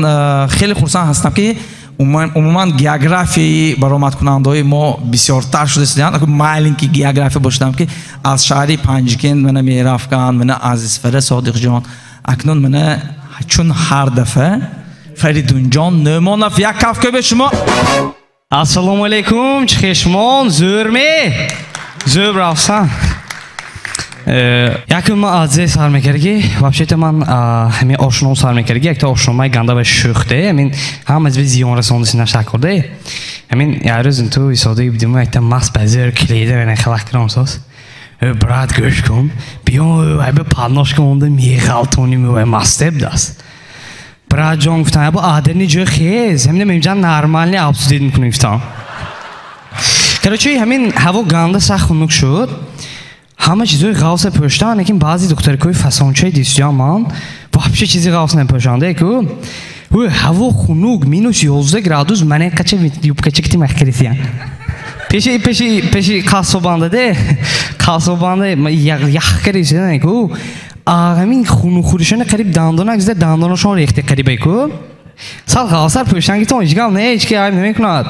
хеле хурсанд ҳастам ки умуман географияи баромадкунандаҳои мо бисёртар шуда истоданд. Маленький география бошадам ки аз шаҳри Панҷакент мана Меҳрафкан, мана Азизфара Содиқҷон, акнун мана чун ҳар дафъа Фаридунҷон Нӯъмонов. Як кафкӯбе шумо. Ассалому алайкум, чӣ хешмон, зӯрме? Зӯр рафсан. Якум ман аз зе сар мекарги, вообще-то ман ҳамин ошном сар мекарги, якта ошномаи ганда ва шӯхте, ҳамин ҳам аз би зиён расондаси нашакорде. Ҳамин як рӯз ту исодаги будим, якта маст ба зӯр килида ва халақ киром сос. Брат, гӯш кун, биё, ай ба подножка монда меғалтоним ва мастеб даст. Брат ҷон гуфтам, ябо адарни ҷой хез, ҳамин мемҷан нормални абсудид мекунем гуфтам. Короче, ҳамин ҳаво ганда сахт хунук шуд. Ҳама чизои ғавса пӯштан, лекин баъзе духтаракои фасончаи дистиён ман вообще чизи ғавс напӯшанд. Эку ҳаво хунук, минус 11 градус, ман қача юбкача кити махкирисиян. Пеши пеши пеши қассобанда де, қассобанда ях кирисиян эку. Ҳамин хунукхӯришона қариб дандона гизда дандонашон рехте қариб эку. Сал ғавсар пӯштан гитон ҳеҷ гап не, ҳеҷ ки айб намекунад.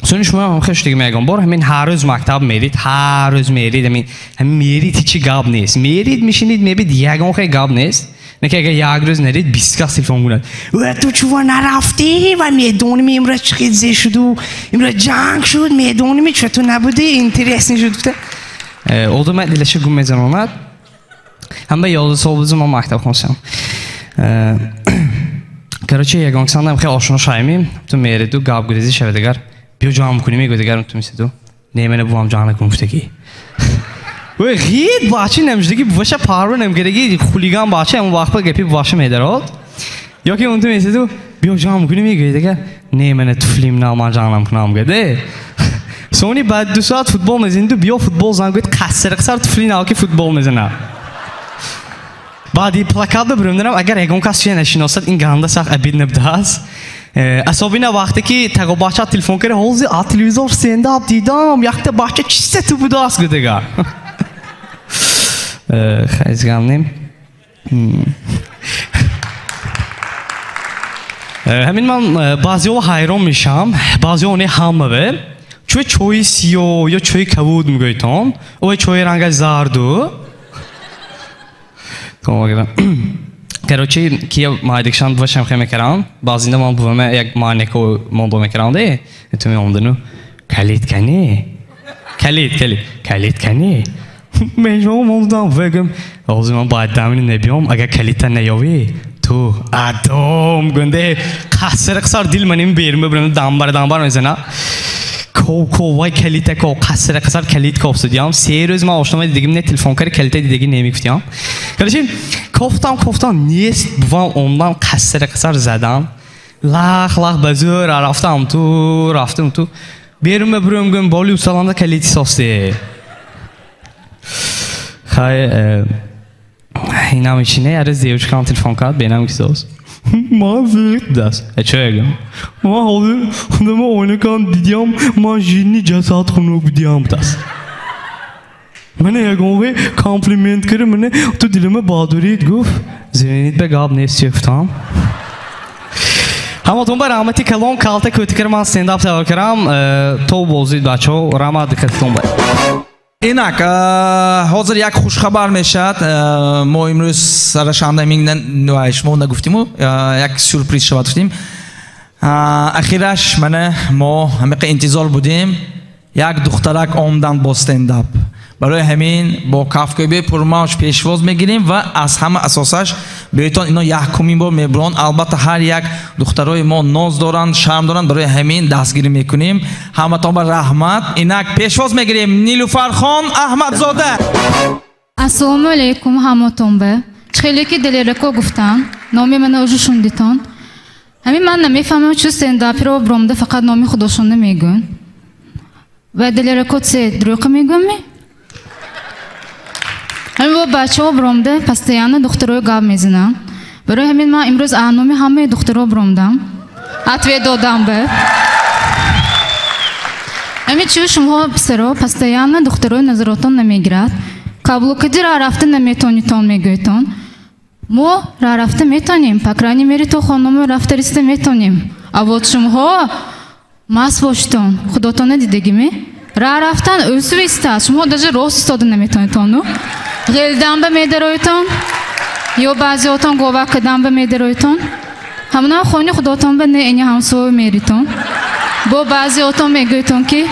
Сони шумо ҳам хеш дига мегӯям, бор ҳамин ҳар рӯз мактаб мерид, ҳар рӯз мерид, ҳамин мерид ҳеҷ гап нест. Мерид мешинид, мебид ягон хел гап нест. Не ки агар як рӯз нарид, 20 кас телефон кунад. Ва ту чува нарафтӣ ва медонем имрӯз чӣ хел зе шуду, имрӯз ҷанг шуд, медонем ча ту набудӣ, интересни шуд гуфта. Одам дилаша гум мезанонад. Ҳама 11 сол бузу ман мактаб хонсам. Короче, ягон касандам хел ошно шаймим, ту мериду гап гурезӣ шавад агар. Биё ҷамъ кунем, мегӯяд агар ту мисиду. Не, мена бувам ҷамъ накун гуфтагӣ. Ой, ғид бача намждагӣ, буваша парво намгираги, хулиган бача, ҳамон вақт ба гапи буваша медарод. Ё ки он ту мисиду, биё ҷамъ кунем, мегӯяд агар, не, мена туфлим на, ман ҷамъ накунам, гӯяд. Сони баъд 2 соат футбол мезаниду, биё футбол зан, гӯяд, қасир-қасар туфли нав ки футбол мезанад. Баъди плакат бибурам, агар ягон кас чизе нашиносад, ин ганда сахт абид набудааст. Асобина вақте ки тағобача телефон кард, ҳозир аз телевизор стендап дидам, якта бача чизе ту будааст гӯдага. Хайз гап нем. Ҳамин ман баъзеҳо ҳайрон мешавам, баъзеҳо не ҳамаве. Чӯи чойи сиёҳ ё чойи кабуд мегӯйтон, ой чойи ранга зарду. Короче, кия майдикшан бувашам хе мекарам, баъзинда ман буваме як манеко мондо мекарам де, ту меомдану калид кани, калид, калид, калид кани. Мен мондам, вегам, ҳозир ман бояд дамини набиём, агар калидта наёвӣ, ту адом гунде, қасир қисар дил маним берим бибирам, дамбар дамбар мезана. Ков ков вай калита ков, қасир қисар калид кофтудиям. Се рӯз ман ошномаи дидагим не телефон кари калита дидаги намегуфтиям. Короче, кофтам кофтам нест, бувам омдам қасир қисар задам. Лах лах ба зӯр рафтам ту, рафтам ту. Берим бибирам гум боли усаламда калити состе. Хай, инам ичине, яре девушкам телефон кард, бенам ки сос. Ман зиқ даст. Чӣ ягам? Ман ҳозир худама ойнакан дидиям, ман жинни ҷасад хунук будиям даст. Мана ягонве комплимент кард, мана ту дилима баҳодурид гуфт. Зиринит ба гап нест чӣ гуфтам. Ҳаматон ба раҳмати калон калта кӯтикар ман стендап тайёр кардам. То бозид бачаҳо, раҳмат диққатитон ба. Инак, ҳозир як хушхабар мешавад. Мо имрӯз сарашанда шумо нагуфтиму, як сюрприз шавад гуфтим. Ахираш мана мо ҳамиқа интизор будем. Як духтарак омдан бо стендап. Барои ҳамин бо кафкӯби пурмавҷ пешвоз мегирем ва аз ҳама асосаш бейтон ино якумин бор мебуранд. Албатта ҳар як духтарои мо ноз доранд, шарм доранд, барои ҳамин дастгирӣ мекунем. Ҳаматон ба раҳмат. Инак пешвоз мегирем Нилуфархон Аҳмадзода. Ассалому алайкум ҳаматон ба. Хеле ки Далерако гуфтам, номи мана уже шундитон. Ҳамин ман намефаҳмам чун стендаперо бромда фақат номи худошонда мегӯянд. Ва Далерако це дурӯға мегӯям? Ҳамин бо бачаҳо бромда постоянно духтарои гап мезанам. Барои ҳамин ман имрӯз номи ҳамаи духтаро бромдам. Ответ додам ба. Ҳамин чун шумоҳо писаро постоянно духтарои назаротон намегирад. Каблукади ра рафта наметонитон мегӯйтон. Мо ра рафта метонем, по крайней мере то хонумо рафта риста метонем. А вот шумоҳо маст бошитон, худотона дидагиме? Ра рафтан ӯсу истад, шумо даже рост истода наметонитону. Ғелдан ба медароитон, ё баъзеотон говак кадан ба медароитон. Ҳамонам хони худотон ба не эни ҳамсоя меритон. Бо баъзеотон мегӯйтон ки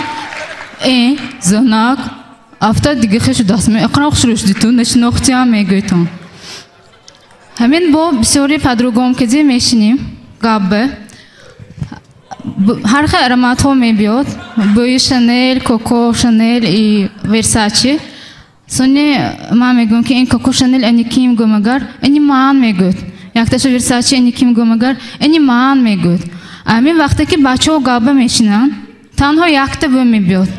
э занак афта дига хешу даст меқрам хушрӯшдитун нашинохтиам мегӯйтон. Ҳамин бо бисёри подругом киди мешинем гапба. Ҳар хел ароматҳо мебиёд. Бӯи Шанел, Коко Шанел и Версачи. Сони ман мегӯям ки ин Коко Шанел ани ким гӯм агар, ани ман мегӯяд. Якташа Версачи ани ким гӯм агар, ани ман мегӯяд. Ҳамин вақте ки бачаҳо гапба мешинанд, танҳо якта бӯ мебиёд.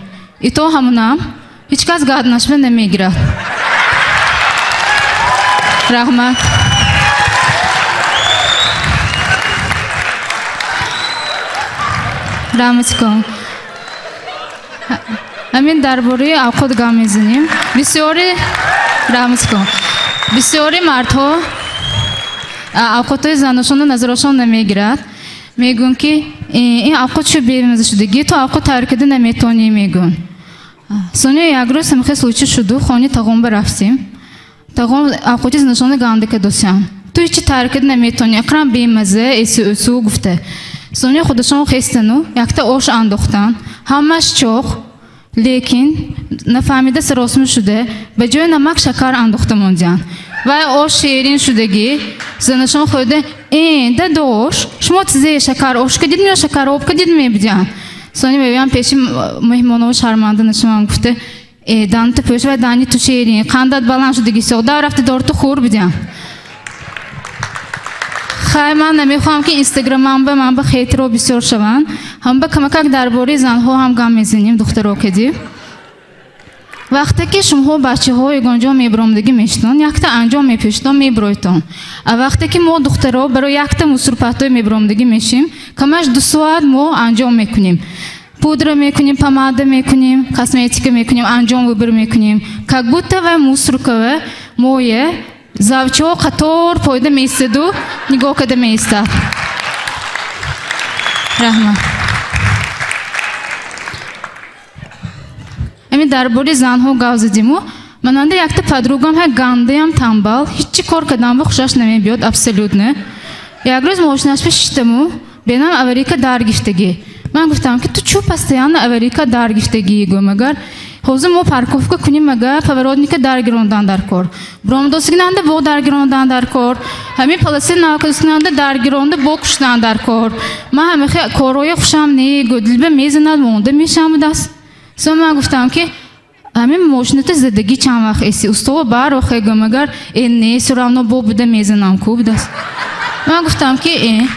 И то ҳамонам ҳеҷ кас гаднашба намегирад. Раҳмат. Раҳматиком. Ҳамин дар бораи авқот гап мезанем. Бисёри раҳматиком. Бисёри мардҳо авқотҳои заношонро назарошон намегирад. Мегӯянд ки ин авқот чӯ бемаза шудагӣ, ту авқот тайёр карда наметонӣ мегӯянд. Сони як рӯз ҳамихел случай шуду, хони тағом ба рафтем. Тағом авқоти заношонро ганда кардосянд. Ту ҳеҷ тайёр карда наметонӣ, акрам бемаза, эсу ӯсу гуфта. Сони худашон хестану, якта ош андохтанд. Ҳамаш чоқ, лекин нафаҳмида саросим шуда, ба ҷои намак шакар андохта мондианд. Вай ош шерин шудагӣ, занашон хӯрда, дадош, шумо тизе шакар ош кардид ё шакар об кардид мебудианд. Сони мегӯям пеши меҳмоново шарманда нашавам гуфта, данта пӯш вай дани ту шерин, қандат баланд шудагӣ соқ, дав рафта дорту хӯр бидианд. Хай, ман намехоҳам ки инстаграмам ба ман ба хейтеро бисёр шаванд. Ҳам ба камакак дар бораи занҳо ҳам гап мезанем, духтаро кадӣ. Вақте ки шумоҳо бачаҳо ягонҷо мебиромдагӣ мешитон, якта анҷом мепӯшитон, мебироитон. А вақте ки мо духтаро барои якта мусурпаттой мебиромдагӣ мешим, камаш 2 соат мо анҷом мекунем. Пудра мекунем, помада мекунем, косметика мекунем, анҷом выбор мекунем. Как будто вай мусуркава мое завчо қатор пойда меистаду нигоҳ карда меистад. Раҳмат. Ҳамин дар бораи занҳо гап задиму, мананда якта подругам ҳа гандаям тамбал, ҳеҷ кор кардан ба хушаш намебиёд абсолютно. Як рӯз мошинашба шиштаму, бенам аварийка дар гифтагӣ. Ман гуфтам ки ту чӯ постоянно аварийка дар гифтагӣ гӯм агар ҳозир мо парковка кунем агар поворотника дар гирондан дар кор. Бромдосигинанда бо дар гирондан дар кор. Ҳамин полоси навкасигинанда дар гиронда бо куштан дар кор. Ман ҳамихе корҳои хушам не гӯ, дилба мезанад монда мешам будааст. Со ман гуфтам ки ҳамин мошината задагӣ чанд вақт эси устова барохе гӯм агар не всё равно бо буда мезанам ку будааст. Ман гуфтам ки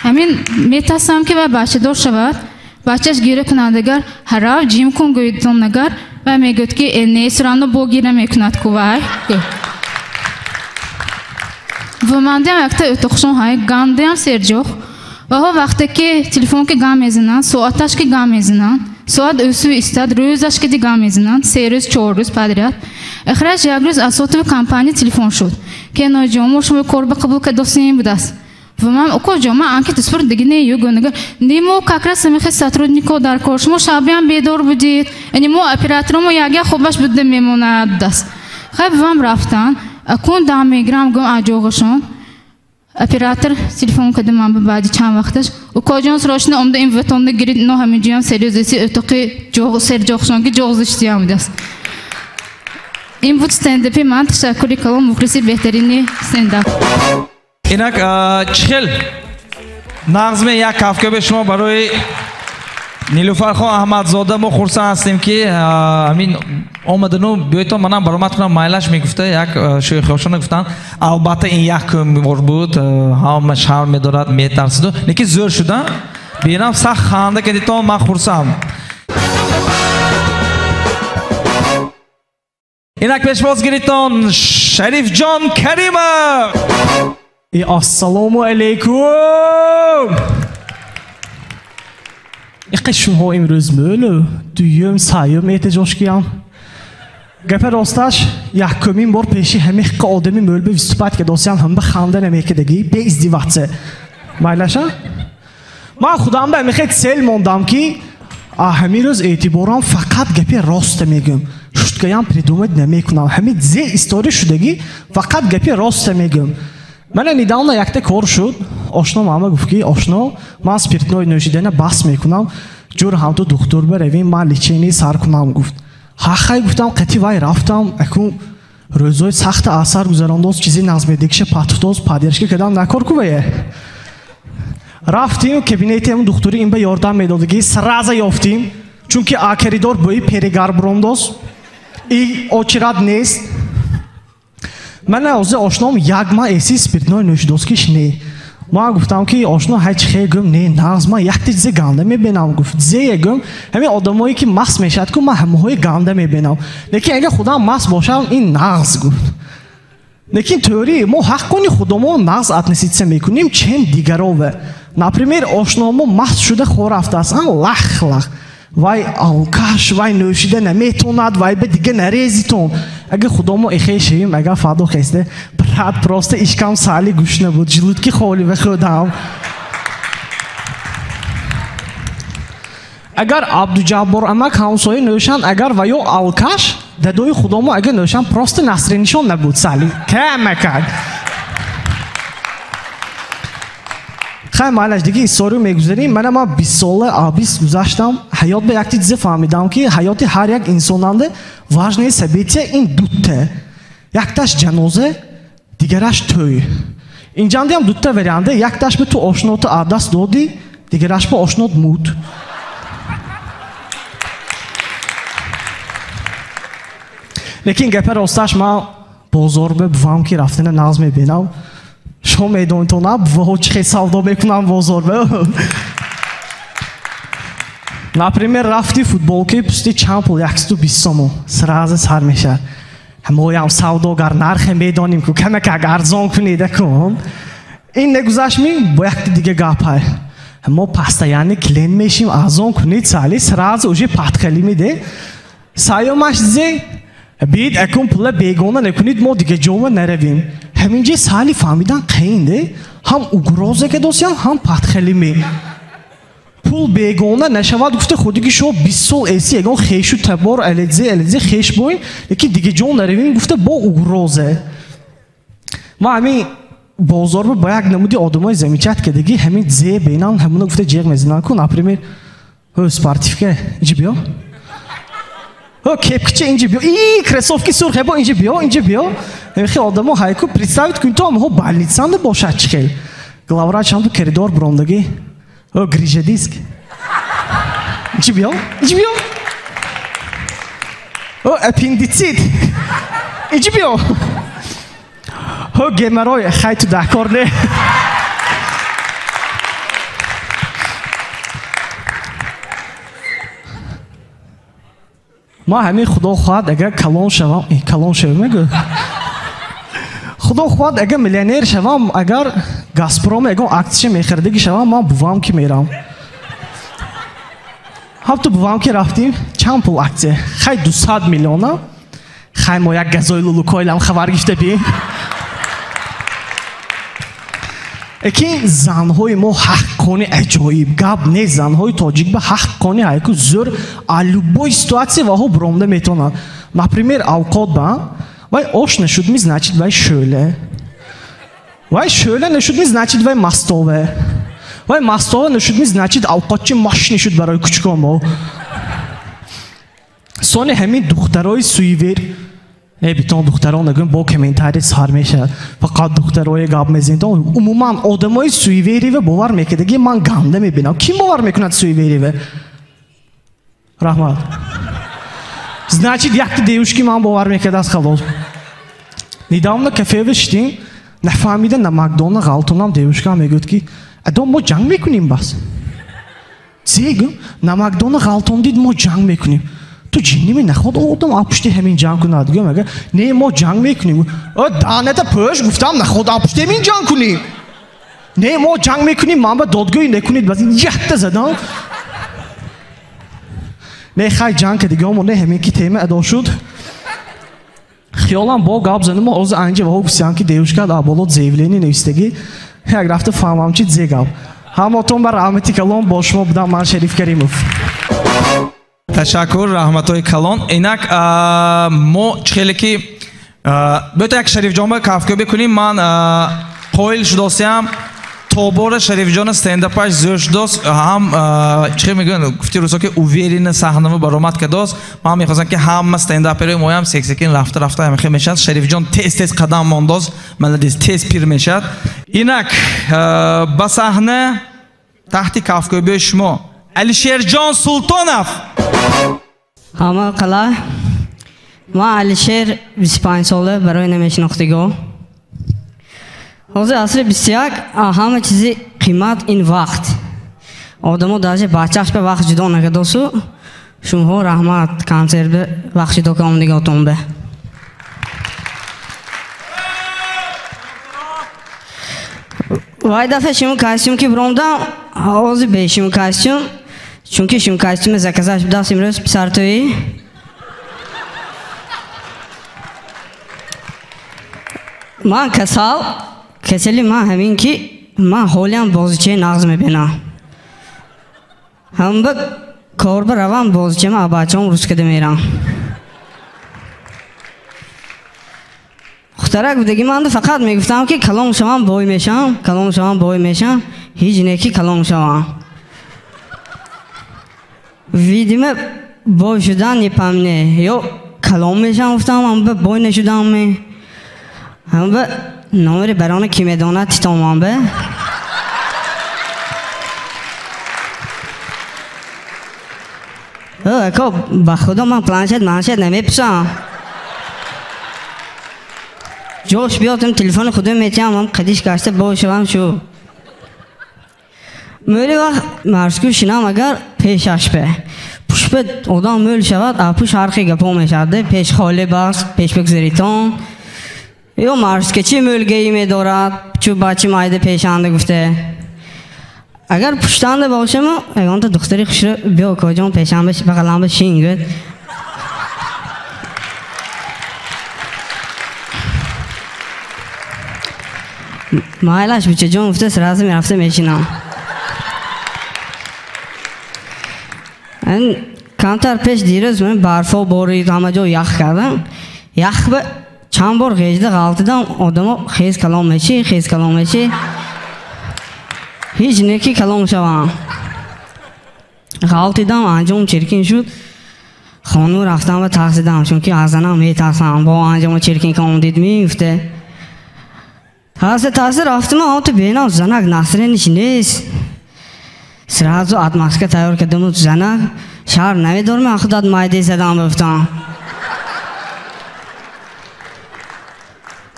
ҳамин метарсам ки вай бачадор шавад, бачаш гира кунад агар ҳарав ҷим кун гӯидон агар вай мегӯяд ки не всё равно бо гира мекунад ку вай. Вомандиам якта ӯтоқшон ҳай, гандиам серҷоқ. Ваҳо вақте ки телефон ки гам мезананд, соаташ ки гам мезананд, соат ӯсу истад, рӯзаш ки дигам мезананд, 3 рӯз, 4 рӯз подряд. Ахираш як рӯз аз сотовой компания телефон шуд. Ки ноҷон, мо шумо кор ба қабул кардосем будааст. Бувам уко ҷон, ман анкета супурд диги не югонага. Не мо как раз самихе сотруднико дар кор. Шумо шабиам бедор будид. Яъне мо операторомо ягя хобаш буда мемонад даст. Хай бувам рафтан. Акун дам мегирам гум аҷоғашон. Оператор телефон кардам ман ба баъди чанд вақташ. Уко ҷон срочно омда ин ватонда гирид, но ҳамин ҷоям серьёзеси отоқи ҷоғ серҷоғшон ки ҷоғзиштиям даст. Ин буд стендапи ман. Ташаккури калон, мухлиси беҳтарини стендап. Инак чихел нағзме як кафкӯбе шумо барои Нилуфархон Аҳмадзода. Мо хурсанд ҳастем ки ҳамин омадану биёйтон манам баромад кунам майлаш мегуфта як шӯхиҳошона гуфтанд. Албатта ин як бор буд, ҳама шарм медорад, метарсиду, лекин зӯр шуда бинам сахт ханда кардитон, ман хурсанд. Инак пешвоз гиритон Шарифҷон Каримов. Ассалому алейкум. Иққа шумоҳо имрӯз мӯлу дуюм саюм эҳтиҷоҷ киям. Гапа росташ, якумин бор пеши ҳамиққа одами мӯлба выступать кардосиям, ҳамба ханда намекардагӣ, бе издеваться. Майлаша? Ман худам ба ҳамихе цель мондам ки ҳамин рӯз эътиборам фақат гапи роста мегӯм. Шуткаям придумать намекунам. Ҳамин зе история шудагӣ фақат гапи роста мегӯм. Мана недавно якта кор шуд. Ошно мама гуфт ки ошно, ман спиртной нӯшидана бас мекунам. Ҷур ҳамту духтур баравем, ман лечение сар кунам гуфт. Ҳахай гуфтам, қати вай рафтам, акун рӯзои сахта асар гузарондоз, чизи назмедикша патфдоз, поддержка кардам, накор кувае. Рафтим, кабинети ҳамун духтури ин ба ёрдам медодагӣ, сразу ёфтим, чунки а коридор бӯи перегар бурондоз, и очередь нест. Мана ҳозир ошном як ма эси спиртной нӯшидоскиш не. Ман гуфтам ки ошно ҳай чихе гӯм не, нағз ман якта чизе ганда мебинам гуфт. Зее гӯм, ҳамин одамое ки маст мешавад ку ман ҳамаҳои ганда мебинам. Лекин агар худам маст бошам ин нағз гуфт. Лекин теории мо ҳақ кони худомо нағз относиться мекунем, чем дигарове. Например, ошномо маст шуда хор рафтааст, лах лах. Вай алкаш, вай нӯшида наметонад, вай ба дига нарезитон. Агар худомо эхе шавем, агар фадо хесте, брат, просто ишкам сали гӯш набуд, желудки холи ба худам. Агар Абдуҷаббор амак ҳамсоя нӯшанд, агар ваё алкаш, дадои худомо агар нӯшанд, просто насринишон набуд сали. Камакак. Хай майлаш диги историю мегузарем. Мана ман 20 сола абис гузаштам. Ҳаёт ба як чизе фаҳмидам ки ҳаёти ҳар як инсонанда важное событие ин дутта. Якташ ҷаноза, дигараш тӯй. Инҷандиам дутта варианта. Якташ ба ту ошноту адаст додӣ, дигараш ба ошнот муд. Лекин гапа росташ ман бозор ба бувам ки рафтана нағз мебинам. Шумо медонитонам, буваҳо чӣ хел савдо мекунам бозор ба. Например, рафти футболки пусти чанд пул? 120 сомон. Сразу сар мешавад. Ҳамоям савдогар нархе медоним ку камакак арзон кунед кун. Ин нагузашт ми бо якти дига гапай. Мо постоянно клиент мешим, арзон кунед сали, сразу уже патхали миде. Саёмаш зе бид акун пула бегона накунед, мо дига ҷома наравем. Ҳаминҷа сали фаҳмидан қийинде, ҳам угроза кадосян, ҳам патхали ми. Пул бегона нашавад гуфта худиги шо 20 сол эси ягон хешу табор аледзе аледзе хеш боин, лекин дига ҷо наравем гуфта бо угроза. Ма ҳамин бозор ба як намуди одамои замечать кардагӣ ҳамин зе бенан ҳамуна гуфта ҷеғ мезананд ку, например, ҳо спортивка инҷа биё. Ҳо кепкича инҷа биё. И кроссовки сурх ҳебо инҷа биё, инҷа биё. Ҳамин одамо ҳайку представить кун то ҳамаҳо больницанда бошад чӣ хел. Главврач ҳам ту коридор бурондагӣ. Ҳо грижа диск. Инҷа биё, инҷа биё. Ҳо аппендицит. Инҷа биё. Ҳо геморрой, хай ту даҳкор не. Ман ҳамин худо хоҳад агар калон шавам, калон шавам мегӯ. Худо хоҳад агар миллионер шавам, агар Газпром ягон аксия мехаридагӣ шавам, ман бувам ки мерам. Ҳамту бувам ки рафтим, чанд пул аксия? Хай 200 миллиона. Хай мо як газои лулукойлам хабар гирифта бием. Лекин занҳои мо ҳаққони аҷоиб. Гап нест, занҳои тоҷик ба ҳаққони ҳайку зӯр а любой ситуация ваҳо буромда метавонанд. Например, авқот ба вай ош нашудми, значит вай шӯла. Вай шӯла нашудми, значит вай мастове. Вай мастова нашудми, значит авқотчи маш нашуд барои кучкон мо. Сони ҳамин духтарои суивер битон духтарон нагӯем, бо комментарий сар мешавад. Фақат духтарои гап мезанед. Умуман одамои суивериве бовар мекардаги ман ганда мебинам. Ким бовар мекунад суивериве? Раҳмат. Значит, якта девушки ман бовар мекардааст халос. Недавно кафеве шидем, нафаҳмида на Макдоналд ғалтонам девушка мегӯяд ки адом мо ҷанг мекунем бас. Зе гӯм, на Макдоналд ғалтон дид мо ҷанг мекунем. Ту ҷинними наход одам апушти ҳамин ҷанг кунад. Гӯям ага не мо ҷанг мекунем. Даната пӯш гуфтам наход апушти ҳамин ҷанг кунем. Не мо ҷанг мекунем, ман ба додгӯӣ накунед. Бас якта задам. Не хай ҷанг кардигомо не ҳамин ки тема адо шуд. Хиёлам бо гап занам оз анҷа ваҳо гуфтам ки девушка дар боло заявление навистагӣ. Як рафта фаҳмам чи зе гап. Ҳамотон ба раҳмати калон бо шумо будам ман Шариф Каримов. Ташаккур, раҳматҳои калон. Инак мо чӣ хеле ки биёед як Шарифҷонба кафкӯбӣ кунем. Ман қоил шудосиям тобора Шарифҷона стендапаш зӯр шудост. Ҳам чӣ хел мегӯянд, гуфти рӯзҳо ки уверенно саҳнава баромад кардост. Ман мехостам ки ҳама стендаперои моям сексекин рафта рафта ҳамихел мешавад. Шарифҷон тез тез қадам мондост. Маладис тез пир мешавад. Инак ба саҳна таҳти кафкӯбии шумо Алишерҷон Султонов. Ҳама қала. Ман Алишер 25 сола барои намешинохтигон. Ҳозир асри 21 ҳама чизи қимат ин вақт. Одамо даже бачааш ба вақт ҷудо накардосу. Шумоҳо раҳмат консерт ба вақт ҷудо кардагиотон ба. Вай дафъа шумо костюм ки биромдам, ҳозир бе шумо костюм, чунки шумо костюме заказаш будааст имрӯз писартоӣ. Ман касал, касали ман ҳамин ки ман ҳолиам бозичаи нағз мебинам. Ҳамба кор ба равам бозичама абачаам рӯз када мерам. Хутарак будаги ман фақат мегуфтам ки калон шавам бой мешавам, калон шавам бой мешавам, ҳеҷ не ки калон шавам. Видимо бой шудан не по мне. Ё калон мешавам гуфтам, ҳамба бой нашудам ме. Ҳамба номери барона ки медонад титомам бе. Ако ба худо ман планшет маншет намепусам. Ҷош биёдам телефони худам метиҳам, ҳам қадиш гашта бой шавам шу. Мӯли вақт маршку шинам агар пешаш бе. Пушпе одам мӯл шавад, а пуш ҳархи гапо мешавад. Пеш холе бас, пеш бигзаритон. Ё маршкачи мӯлгеӣ медорад, чу бачи майда пешанда гуфте. Агар пуштанда бошаму, ягонта духтари хушро биё коҷон пешанба бағаламба шин гӯяд. Майлаш бучаҷон гуфта сразу мерафта мешинам. Камтар пеш дирӯз ман барфо борид, ҳама ҷо ях кардам. Ях ба чанд бор ғежда ғалтидам, одамо хез калон меши, хез калон меши. Ҳеҷ не ки калон шавам. Ғалтидам, анҷом чиркин шуд. Хону рафтам ва тарсидам, чунки аз занам метарсам. Бо анҷомо чиркин калон дид мегуфте. Тарса тарса рафтам, ҳамто бенам занак насрениш нест. Сразу отмазка тайёр кардаму занак шаҳр намедорам, худат майде задам гуфтам.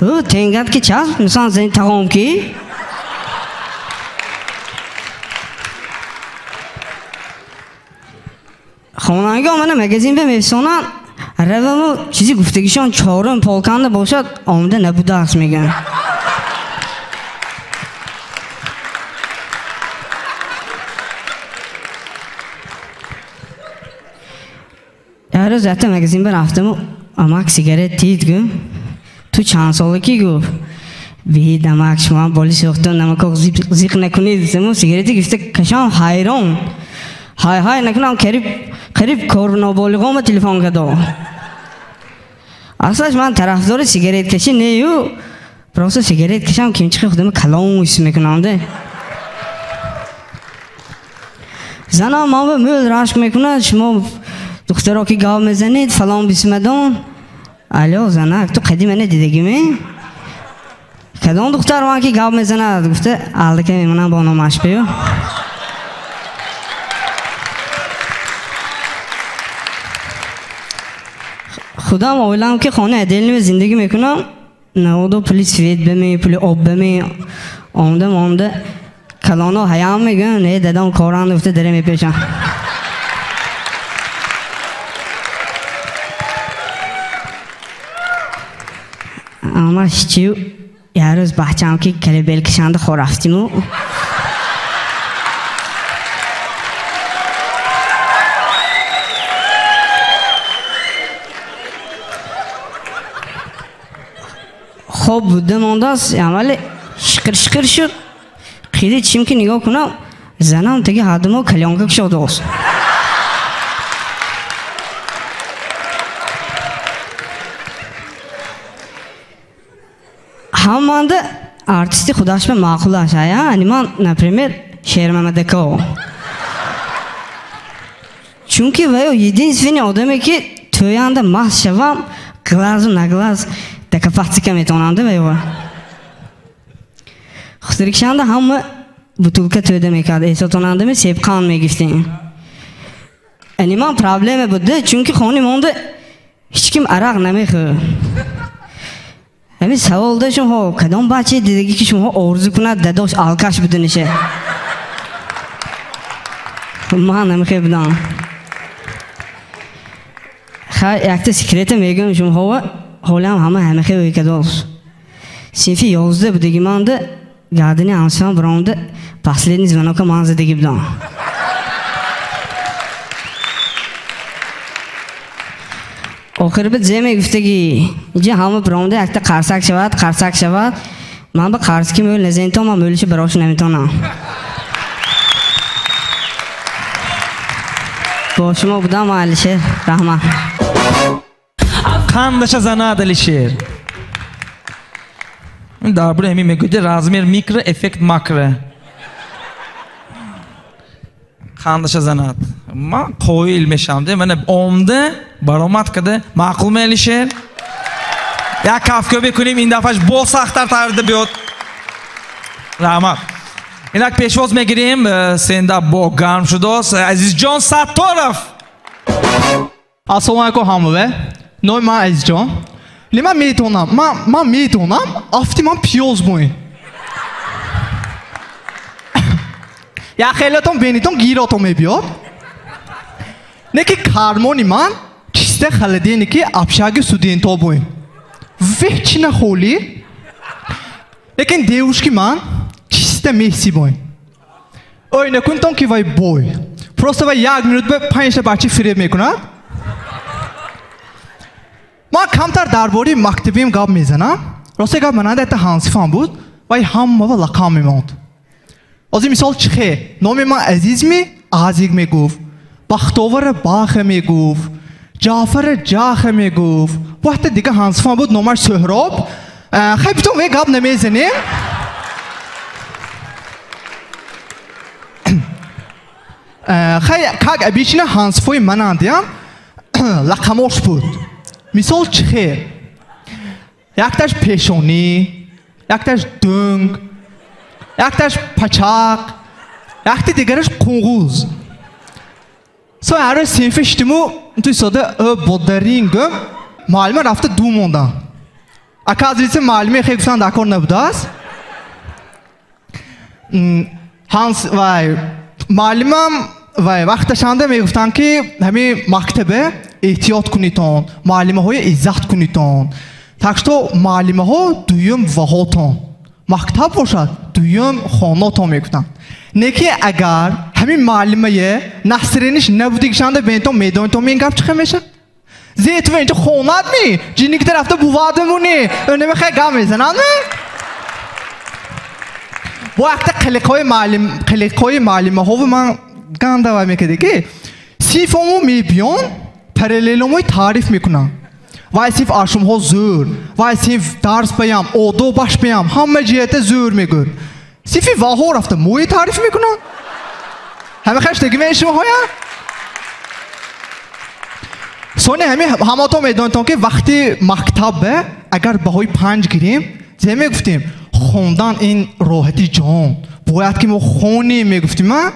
Ӯ тенгат ки часп, мисол зани тағом ки. Хонанги омада магазин ба мефисонанд, раваму чизи гуфтагишон чорум полканда бошад, омада набудааст мегӯянд. Як рӯз якта магазин ба рафтаму амак сигарет тид гӯ. Ту чанд сола ки гуфт? Биҳи намак шумо боли сӯхтон намакок зиқ накунед. Зему сигарете гирифта кашам ҳайрон. Ҳай ҳай накунам қариб кор ноболиғома телефон кардо. Аслаш ман тарафдори сигареткашӣ нею, просто сигарет кашам кимчихи худама калон ҳис мекунам де. Занам ман ба мӯл рашк мекунад, шумо духтаро ки гав мезанед, фалон бисмадон. Алло, занак, ту қадима не дидагиме? Кадом духтар ман ки гав мезанад? Гуфта, алдака мемонам бо номаш бию. Худам ойлам ки хона отдельно зиндагӣ мекунам, наводо пули свет баме, пули об баме, омда омда калоно ҳаям мегӯям, не дадам коранд гуфта даре мепешам. Ама чию як рӯз бачаам ки калибел кашанда хор рафтиму. Хоб буда мондааст, аввале шиқир-шиқир шуд. Қиди чим ки нигоҳ кунам, занам таги ҳардумо калёнка кушодааст. Ҳаманда артисти худаш ба маъқул аст, ая? Ани ман, например, Шермамадако. Чунки ваё единственный одаме ки тӯянда маст шавам, глазу на глаз дакапатсика метавонанд ваё. Хусурикшанда ҳама бутулка тӯда мекард, эҳсотонандами себқан мегифтем. Ани ман проблема буда, чунки хони монда ҳеҷ ким арақ намехӯрд. Ҳамин савол да шумоҳо, кадом бачаи дидагӣ ки шумоҳо орзу кунад дадош алкаш буданише? Ман намехоҳ будам. Хай, якта секрета мегӯям шумоҳо, ҳолиам ҳама ҳамахе ӯйкадост. Синфи 11 будагӣ манда гардани ҳамсифам биромада последний звонока ман задагӣ будам. Охир би зе мегуфтагӣ, инҷа ҳама биромада якта қарсак шавад, қарсак шавад. Ман ба қарски мӯл назентон, ман мӯлиши барош наметонам. Бо шумо будам ман Алишер. Раҳмат. Қандаша занад Алишер. Дар бораи ҳамин мегӯяд размер микро, эффект макро. Қандаша занад. Ман қоил мешавам. Мана омда баромад карда маъқул ме Алишер? Як кафкӯ бикунем, ин дафъаш боз сахттар тарда биёд. Раҳмат. Инак пешвоз мегирем, сенда бо гарм шудааст Азизҷон Сатторов. Ассалому алайкум ҳамаве. Номи ман Азизҷон. Ле ман метавонам, ман метавонам афти ман пиёз боин. Як хелатон бенитон гиротон мебиёд. Не ки кармони ман чиста халадене ки абшаги студенто боин. Вечина холӣ. Лекин девушки ман чиста месси боин. Ой, накунтон ки вай бой. Просто вай як минут ба панҷта бача фиреб мекунад. Ман камтар дар бораи мактабиам гап мезанам. Росте гап мананда якта ҳамсифам буд, вай ҳамава лақам мемонд. Ҳозир мисол чихе, номи ман Азизми Азик мегуфт, Бахтовара Баха мегуфт, Ҷаъфара Ҷаха мегуфт. Бо ҳатта дига ҳамсифам буд, номаш Сӯҳроб. Хай битон вай гап намезанем. Хай как обычно ҳамсифои манандиам лақамош буд. Мисол чихе, якташ пешонӣ, якташ дунг, якташ пачақ, якти дигараш қунгуз. Со ҳар рӯз синфи шитиму ту истода ӯ бодарин гӯм, муаллима рафта ду мондан. Оказывается, муаллиме хеле гуфтан дар кор набудааст. Ҳанс вай муаллимам вай вақташанда мегуфтанд ки ҳамин мактабе эҳтиёт кунитон, муаллимаҳоя иззат кунитон. Так что муаллимаҳо дуюм ваҳотон. Мактаб бошад, дуюм хонотон мегуфтанд. Не ки агар ҳамин муаллимае насриниш набудигишанда бентон медонитон ин гап чӣ мешавад? Зе ту инҷо хонад ми? Ҷинник тарафта бувадимуни. Ӯ намехоҳад гап мезанад ми? Бо якта қилиқҳои муаллим, қилиқҳои муаллимаҳову ман ганда вай мекарде ки синфому мебиён, параллеломои таъриф мекунам. Вай синф ашумҳо зӯр, вай синф дарс баям, одобаш баям, ҳама ҷиҳата зӯр мегӯд. Синфи ваҳо рафта мои таъриф мекунам. Ҳама хеш дагиме шумоҳоя? Сони ҳами ҳамато медонитон ки вақти мактабе агар баҳои 5 гирем, зе мегуфтем хондан ин роҳати ҷон. Бояд ки мо хонем мегуфтим, а?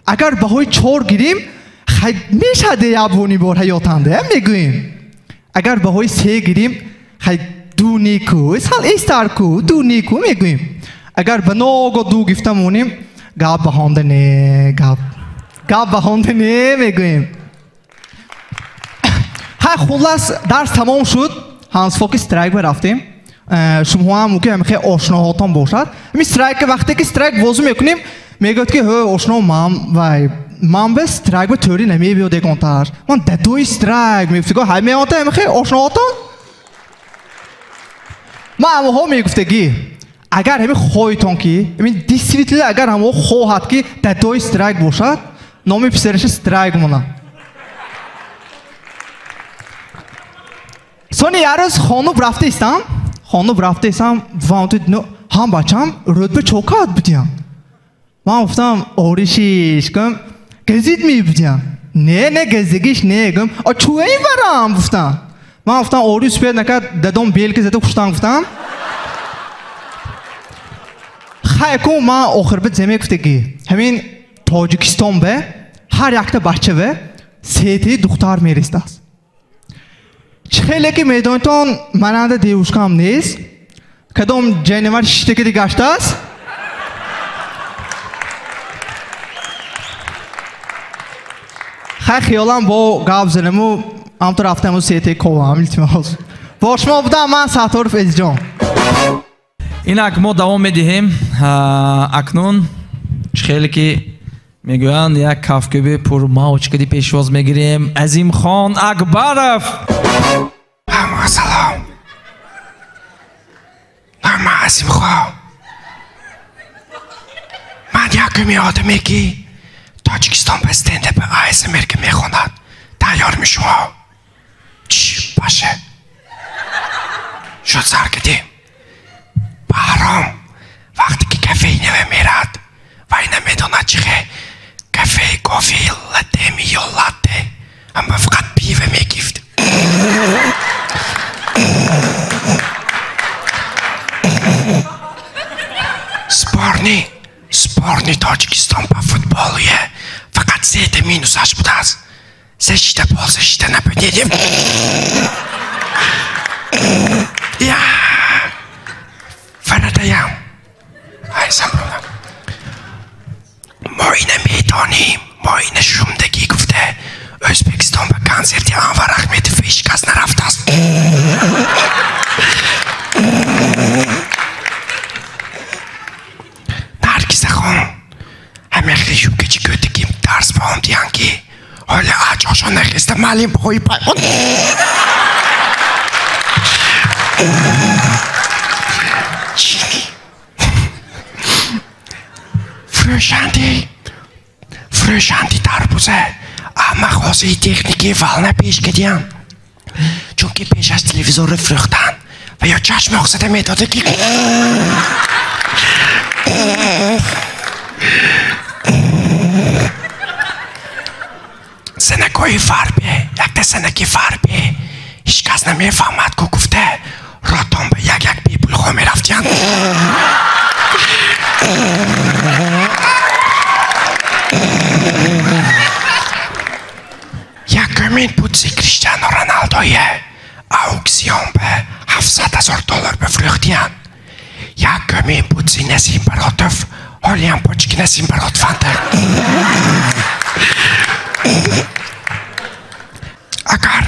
Агар баҳои 4 гирем, хай мешаде ябони бор ҳаётанда, мегӯем. Агар баҳои 3 гирем, хай ду неку, сал эстар ку, ду неку мегӯем. Агар ба ного ду гифта монем, гап баҳонда не, гап. Гап баҳонда не мегӯем. Хай хуллас дарс тамом шуд, ҳамсфоки страйк рафтем. Шумоҳо ҳам мумкин ҳам хеле ошноҳотон бошад. Ҳамин страйк вақте ки страйк бозӣ мекунем, мегӯяд ки ҳо ошно ман вай ман бе страйк ба тӯри намебиёд ягонтар. Ман дадои страйк мегуфтӣ, ҳай меонта ҳам хеле ошноҳотон? Ман ҳамоҳо мегуфтагӣ, агар ҳамин хоҳитон ки, ҳамин действительно агар ҳамоҳо хоҳад ки дадои страйк бошад, номи писараша страйк монад. Сони ярӯз хонуб рафта истам, ваунту ҳам бачам рӯдба чокат будиям. Ман гуфтам оришиш гум, газид мебудиям. Не, не газигиш не гум, а чӯи барам гуфтам. Ман гуфтам ори супер накард, дадом белки зада хуштам гуфтам. Хай ку ман охир бит зе мегуфтагӣ. Ҳамин Тоҷикистон бе ҳар якта бача бе сетии духтар меристааст. Чӣ хеле ки медонитон мананда девушкам нест, кадом ҷайнавар шиштаки гаштааст. Хай хиёлам бо гап занаму ҳамту рафтаму сетии ковам илтимос. Бо шумо будам ман Сатторов Эзиҷон. Инак мо давом медиҳем. Акнун чӣ хеле ки мегӯянд як кафкӯби пурмавҷкади пешвоз мегирем. Азимхон Акбаров. Ҳама салом. Ман Азимхон. Ман якуми одаме ки Тоҷикистон ба стендап АСМР ки мехонад тайёр мешавам. Чӣ баше? Шуд сар кардем. Баҳром вақте ки кафеи наве мерад вай намедонад чӣ хе кафеи кофе латте ё латте, аммо фақат пиво мегифт. Сборни Тоҷикистон ба футболие фақат сета минусаш будааст. Защита пол, защита нападение. Я фаратаям. Ай сам проблем. Мо ина медонем, мо ина шумдагӣ гуфта Ӯзбекистон ба консерти Анвар Ахмедов ҳеҷ кас нарафтааст. Наргизахон, ҳамин хел юбкачи кӯтагим дарс ба он диҳанд ки ҳоло аҷошон нахеста маълим пои паймон. Фурӯшанди тарбуза мағозаи техникии Волна пеш кардиям, чунки пеш аз телевизорро фурӯхтан ва ё чашм оғзада медода ки занакҳои фарбе, якта занаки фарбе ҳеҷ кас намефаҳмад ку гуфта ротон ба як-як бепулхо мерафтиянд. Якумин путси Криштиану Роналдое ауксион ба $700,000 бифурӯхтиянд. Якумин путси Насим Баротов ҳолиам почки Насим Баротованда. Агар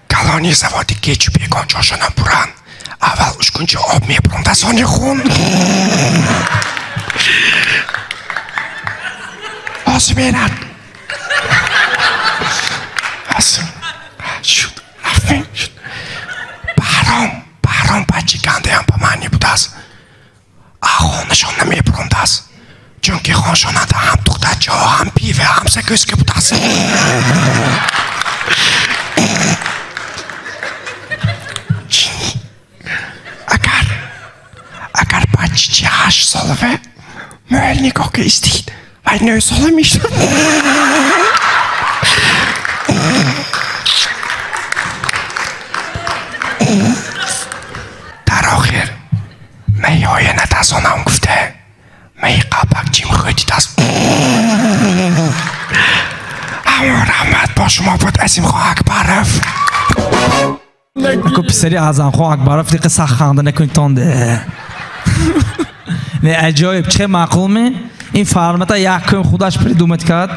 калони заводи кетчуп ягон ҷошона буранд, аввал ушкунча об мебуранд, сони хун. Ҳозир мерад. Шуд, рафтем, шуд. Баҳром, баҳром бачи гандаям ба маъни будааст. Ахонашон намебуранд. кадас. Чунки хоншонада ҳам духтарчо, ҳам пива, ҳам закуска будас. Агар баччи 8 солаве мӯл нигоҳ ки истид, вай 9 сола мешуд. Дар охир меҳоя натасонам гуфта, меҳи қалбак чим хӯдидааст. Ҳамон раҳмат, бо шумо буд Азимхон Акбаров. Ако писари Азамхон Акбаров диқа сахт ханда накунитон де. Не, аҷоиб, чӣ маъқул ме? Ин формата якум худаш придумать кард.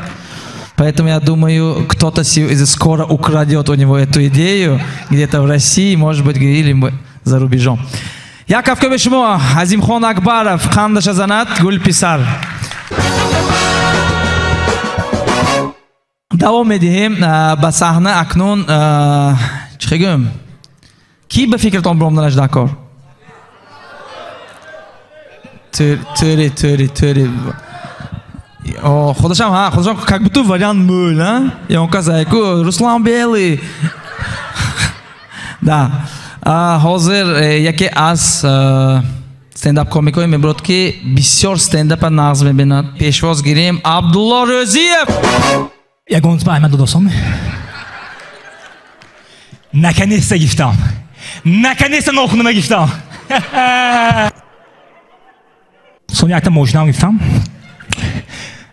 Поэтому я думаю, кто-то скоро украдет у него эту идею где-то в России, может быть, или за рубежом. Як кафкӯби шумо, Азимхон Акбаров, қандаша занат, гулписар. Давом медиҳем ба саҳна акнун, чӣ гӯем? Ки ба фикртон биромданаш даркор? Тӯри, тӯри, тӯри. Худашам, ҳа, худашам как будто вариант мӯл, а? Ё кас айку Руслан Белый. Да. Ҳозир яке аз стендап комикҳое мебурад, ки бисёр стендапа нағз мебинад. Пешвоз гирем Абдулло Рӯзиев. Ягон ба Аҳмад додосом. Наконец-то гифтам. Наконец-то нохунама гифтам. Сони якта мошинам гифтам.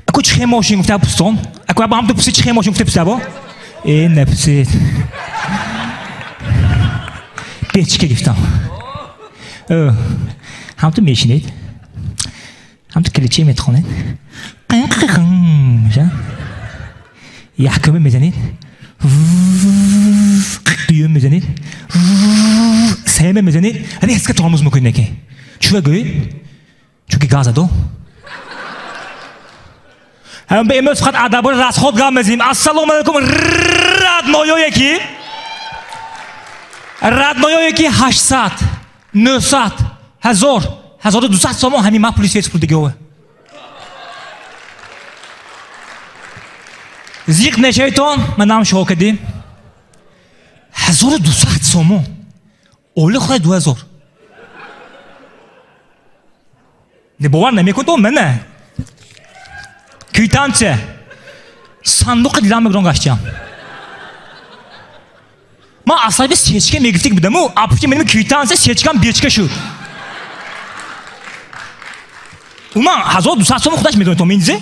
Ако чихе мошин гуфта пустон? Ако аба ҳам ту пуси чихе мошин гуфта пуса бо? Э, напусед. Бечка гифтам. Ҳам ту мешинед. Ҳам ту каличе метхонед. Якуме мезанед. Дуюм мезанед. Сеюме мезанед. Резко тормоз мекунед неки. Чува гӯед? Чунки газ адо. Ҳам ба имрӯз фақат адабори расход гап мезанем. Ассалому алайкум, родноёе ки родноёе ки 800, 900, 1000, 1200 сомон ҳамин ма пули свет пул дигова. Зиқ нешавитон, ман нам шоҳ кардем. 1200 сомон. Оли худай 2000. Не бовар намекунед, мана. Квитанция. Сандуқи дилам мегирон гаштиям. Ман асаби сечка мегирифтик будаму, апушти меним квитанция сечкам бечка шуд. Уман 1200 сомон худаш медонед, то минзе?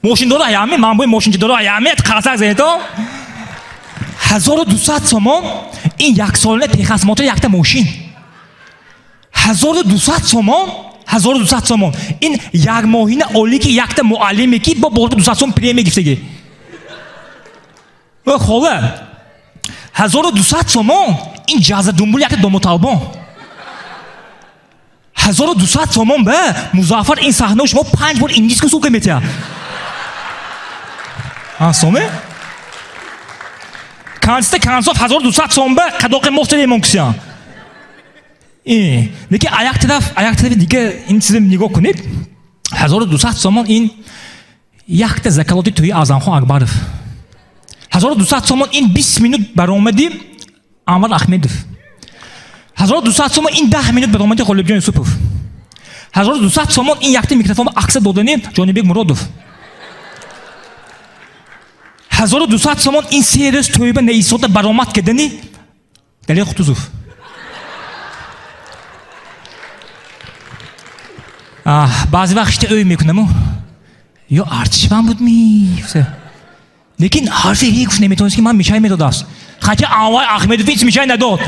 Мошин дора аями, ман бо мошинчи дора аями, қарасак занед. 1200 сомон ин як солона техосмотр якта мошин. 1200 сомон, 1200 сомон. Ин як моҳина олики якта муаллиме ки бо боло 200 сом премия гирифтаги. О хола. 1200 сомон ин ҷаза думбул якта домоталбон. 1200 сомон ба Музаффар ин саҳнао шумо 5 бор инглиску сука метиҳад. А соме? Консте консов 1200 сом ба қадоқи мост ремон кусян. Лекин аяқ тарафи дига ин чиза нигоҳ кунед. 1200 сомон ин якта закалоти тӯи Азамхон Акбаров. 1200 сомон ин 20 минут баромади Анвар Ахмедов. 1200 сомон ин 10 минут баромади Ғолибҷон Юсупов. 1200 сомон ин якта микрофон акса додани Ҷонибек Муродов. 1200 сомон ин 3 рӯз тӯйба наисода баромад кардани Далер Қутузов. Баъзе вақт ишта ӯй мекунаму ё артишман будми. Лекин ҳарфи ҳе гуфт наметавонист ки ман мишай медодааст. Хотя Анвар Ахмедов ҳеч мишай надод.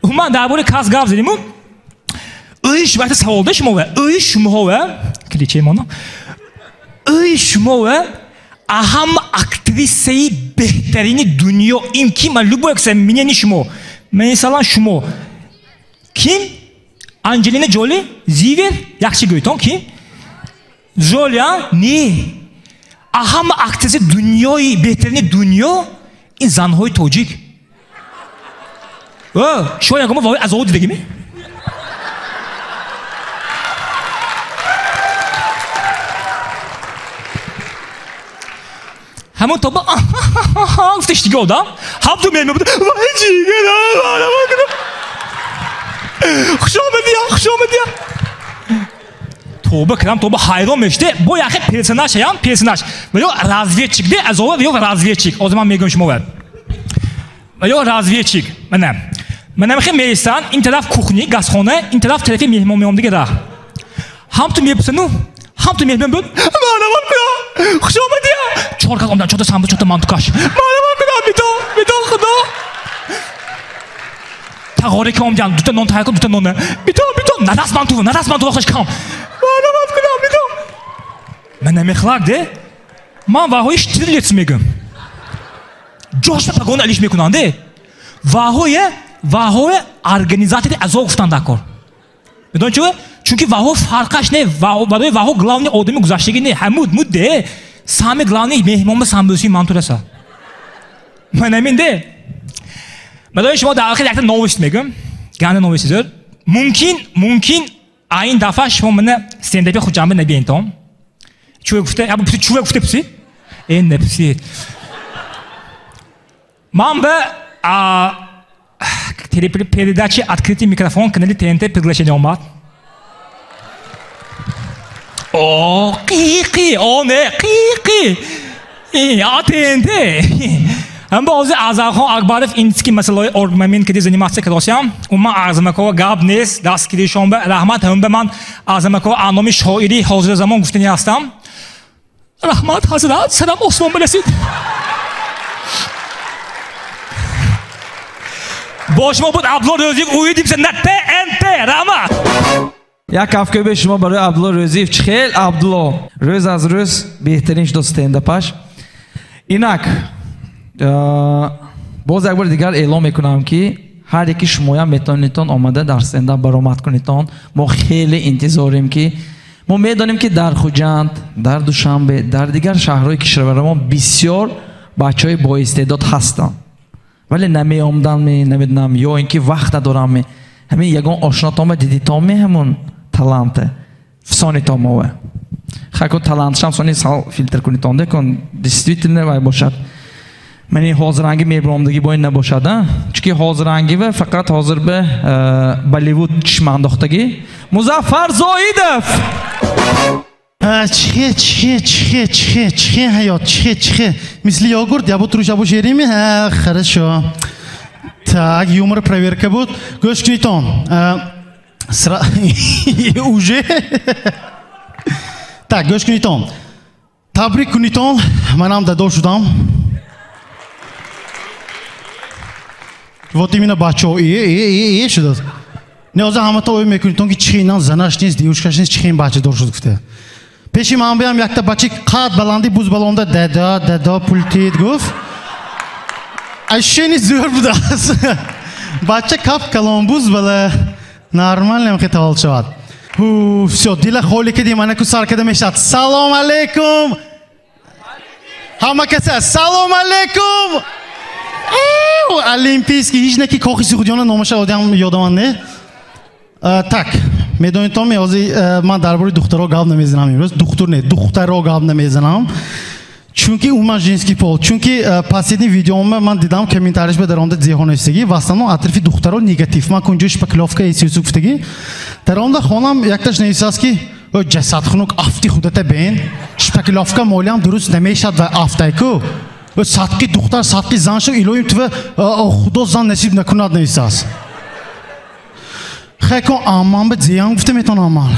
Ман дар бораи кас гап задиму. Ӯи вақте савол да шумо ӯи шумоҳо кличе моно. Ӯи шумо ҳама актрисаи беҳтарини дунё ин ки ман любой каса мнени шумо. Масалан шумо ким? Анҷелина Ҷоли? Зивер? Якчи гӯйтон ким? Ҷоли, а? Не. Ҳама актриси дунёи беҳтарини дунё ин занҳои тоҷик. Шумо ягома вои азоб дидагиме? Ҳамон то ба гуфташ дига одам. Ҳам ту меҳмон буд. Вай ҷигарам, маълумот кунам. Хуш омадия, хуш омадия. Тоба кардам, тоба ҳайрон мешуде. Бо яхе персонаж ҳаям, персонаж. Ва ё разведчик де, азова ё разведчик. Ҳозир ман мегӯям шумо вар. Ва ё разведчик. Мана. Мана мехе меистан, ин тараф кухни, газхона, ин тараф тарафи меҳмон меомдиги раҳ. Ҳам ту мепурсану, ҳам ту меҳмон буд. Маълумот кунам. Хуш омадия. Чор кас омдан, чорта самбус, чорта мантукаш. Маълумот кунам, бито, бито, худо. Тағоре ки омдан, дута нон тайёр кун, дута нон. Бито, бито, нарас манту, нарас манту хуш кам. Маълумот кунам, бито. Ман намехлак де. Ман ваҳои Штирлиц мегӯм. Ҷошта пагона алиш мекунанд де. Ваҳое, ваҳое организатори азо гуфтанд дар кор. Медонӣ чӣ? Чунки ваҳо фарқаш не, барои ваҳо главни одами гузаштагӣ не, ҳамуд муд де. Самый главный меҳмонба самбӯсии манту раса. Ман амин де. Барои шумо дар охир якта новость мегӯм. Ганда новости зӯр. Мумкин, мумкин айн дафъа шумо мана стендапи Хуҷанба набиентон. Чӯ гуфта, я бу чӯ гуфта пси? Э, напси. Ман ба телепередачи «Открытый микрофон» канали ТНТ приглашение омад. О, қи-қи, о не, қи-қи. А ТНТ. Ҳам ба ҳозир Азархон Акбаров индиски масъалаҳои оргмамин киди заниматься кардосиям. Умман Аъзамакова гап нест, дастгиришон ба раҳмат. Ҳам ба ман Аъзамакова аз номи шоири ҳозири замон гуфтанӣ ҳастам. Раҳмат, ҳазрат, сарам осмон бирасид. Бо шумо буд Абдулло Рӯзиев. Увидимся на ТНТ. Раҳмат. Як кафкӯбе шумо барои Абдулло Рӯзиев. Чӣ хел Абдулло рӯз аз рӯз беҳтарин шуд стендапаш. Инак боз як бори дигар эълон мекунам, ки ҳар яки шумоям метавонедтон омада дар стендап баромад кунедтон. Мо хеле интизорем, ки мо медонем, ки дар Хуҷанд, дар Душанбе, дар дигар шаҳрҳои кишварамон бисёр бачаҳои боистеъдод ҳастанд, вале намеомдан, намедонам, ё ин ки вақт надорам. Ҳамин ягон ошнотонба дидитонме, ҳамун таланте фисонитон мове хайкун талантшам сони сал филтр кунитон декун, действительно вай бошад. Мани ҳозиранги мебиромдагӣ бо ин набошад, чунки ҳозиранги ва фақат ҳозир ба Болливуд чишм андохтагӣ. Музаффар Зоидов. Чихе, чихе, чихе, чихе, чихе, ҳаёт, чихе, чихе. Мисли йогурт, я буд рӯша бошерими? Хорошо. Так, юмор проверка буд. Гӯш кунитон. Уже? Так, гӯш кунитон. Табрик кунитон, манам дадо шудам. Вот именно бачаҳо, э, э, э, э шудааст. Не, ҳозир ҳамата ой мекунитон, ки чихе инам занаш нест, девушкаш нест, чихе ин бачадор шуд гуфта. Пеши ман биям якта бача қад баланди буз балонда дада, дада, пултид гуфт. Ощущение зӯр будааст. Бача кап калон буз бала нормально хе таваллуд шавад. Всё, дила холӣ кардим, ана ку сар карда мешавад. Салом алейкум! Ҳама каса салом алейкум! Олимпийский ҳеҷ наки кохи Суғдиёна номаша одам ёдаман не. Так, медонитон, ҳозир ман дар бораи духтаро гап намезанам имрӯз. Духтур не, духтаро гап намезанам. Чунки умуман женский пол. Чунки последний видеома ман дидам, комментариш ба даромда зеҳонистагӣ, в основном атрофи духтаро негатив. Ман кунҷо шпаклёвка эсюсу гуфтагӣ. Даромда хонам якташ нависааст, ки ҷасадхунук, афти худата бен, шпаклёвка молиам дуруст намешад ва афтайку. Садқи духтар, садқи зан шуд, илоҳим тува худо зан насиб накунад, нависааст. Хайкон амман ба зиён гуфта метавонам ман.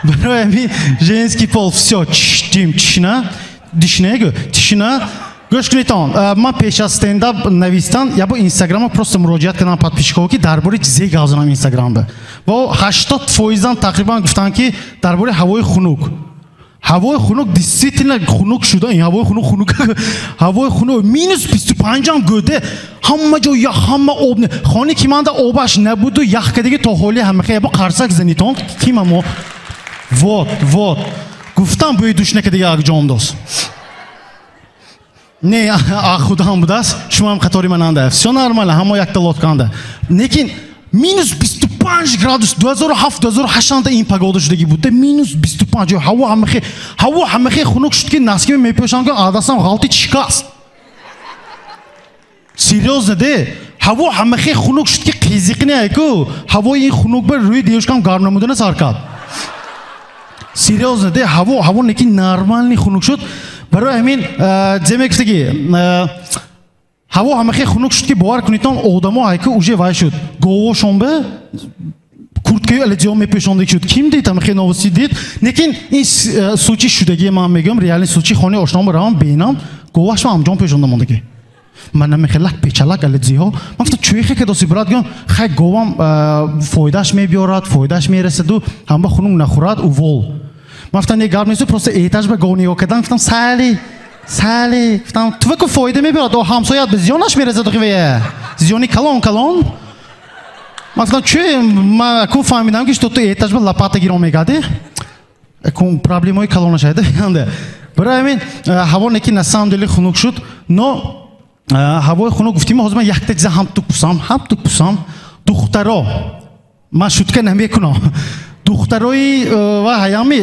Барои ҳамин женский пол, всё, чиштим, тишина, дишина гӯ, тишина. Гӯш кунедтон, ман пеш аз стендап навистан, я бо инстаграма просто муроҷиат кардам подписчикҳо, ки дар бораи чизе гап занам инстаграмда. Во 80 фоизан тақрибан гуфтанд, ки дар бораи ҳавои хунук. Ҳавои хунук действительно хунук шуда, ин ҳавои хунук хунук, ҳавои хунук -25 ам гӯде, ҳама ҷо ях, ҳама об. Хони ки манда обаш набуду ях кадаги то ҳоли ҳамаха ябо қарсак занитон кимамо. Вот, вот. Гуфтам, бӯи душ накадаги ак ҷом дос. Не, а худам будааст, шумоам қатори мананда. Всё нормально, ҳамо якта лодканда. Лекин -25. 25 градус 2007-2008 ин погода шудаги буд. Минус 25. Ҳаво ҳамахе хунук шуд ки наскими мепӯшам ки адасам ғалти шикаст. Серьёзно де? Ҳаво ҳамахе хунук шуд ки қизиқ не айку. Ҳавои ин хунук бар рӯи девушкам гарм намудана сар кард. Серьёзно де? Ҳаво неки нормальный хунук шуд. Барои ҳамин демек гуфтаги ҳаво ҳамахе хунук шуд ки бовар кунедтон одамо айку уже вай шуд. Говошон ба курткаю алаҷиҳо мепӯшондагӣ шуд. Ким дид ҳамахе новости дид? Лекин ин случай шудагие ман мегӯям, реальный случай хонаи ошноам равам бинам, говашро ҳамҷон пӯшонда мондагӣ. Ман намехелак печалак алаҷиҳо. Ман гуфтам чӯихе кадоси брат гӯям, хай говам фоидааш мебиёрад, фоидааш мерасаду ҳама хунук нахӯрад увол. Ман гуфтам не гап нест, просто этаж ба гов нигоҳ кардам, гуфтам сали сали, гуфтам ту ку фоида мебиёрад, о ҳамсояат ба зиёнаш мерасад охивая. Зиёни калон калон. Ман гуфтам чӯ, ман акун фаҳмидам ки что ту этаж ба лопата гирон мегади. Акун проблемаи калонаш айда. Барои ҳамин ҳаво неки на самом деле хунук шуд, но ҳавои хунук гуфтим, ҳозир ман якта чиза ҳам ту пусам, духтаро, ман шутка намекунам. Духтарои ва ҳаями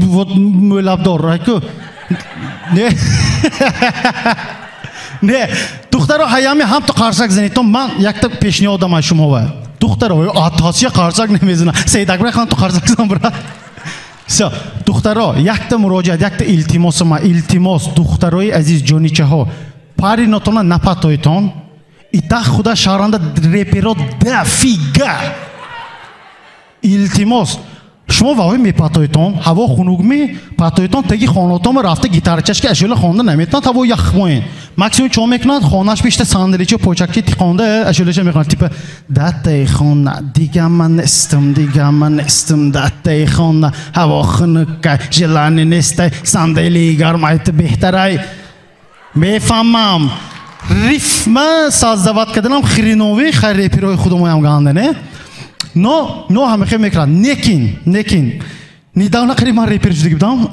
вот мӯлабдор, айку. Не. Не, духтаро ҳаями ҳам ту қарсак занитон, ман якта пешниҳод дорам аз шумо ва. Духтаро, атасия қарсак намезанад. Саид Акбар хан ту қарсак зан брат. Всё, духтаро, якта муроҷиат, якта илтимос ма, илтимос, духтарои азиз ҷоничаҳо. Пари нотона напатойтон. Ита худа шаҳранда реперо дофига. Илтимос. Шумо ваҳои мепатойтон, ҳаво хунук мепатойтон, теги хонотон рафта гитарчашки ашёла хонда наметонад, ҳаво ях моен. Максимум чо мекунад, хонаш бишта сандаличо почакчи тиқонда ашёлаша мехонад. Типа даттаи хона, дига ман нестам, дига ман нестам, даттаи хона, ҳаво хунукай, желание нестай, сандали гарм айта беҳтарай. Мефаҳмам. Рифма создавать карданам хреновый, хай реперои худомоям ганда, не? Но ҳамахе мекунад. Некин. Недавно қариб ман репер шудагӣ будам.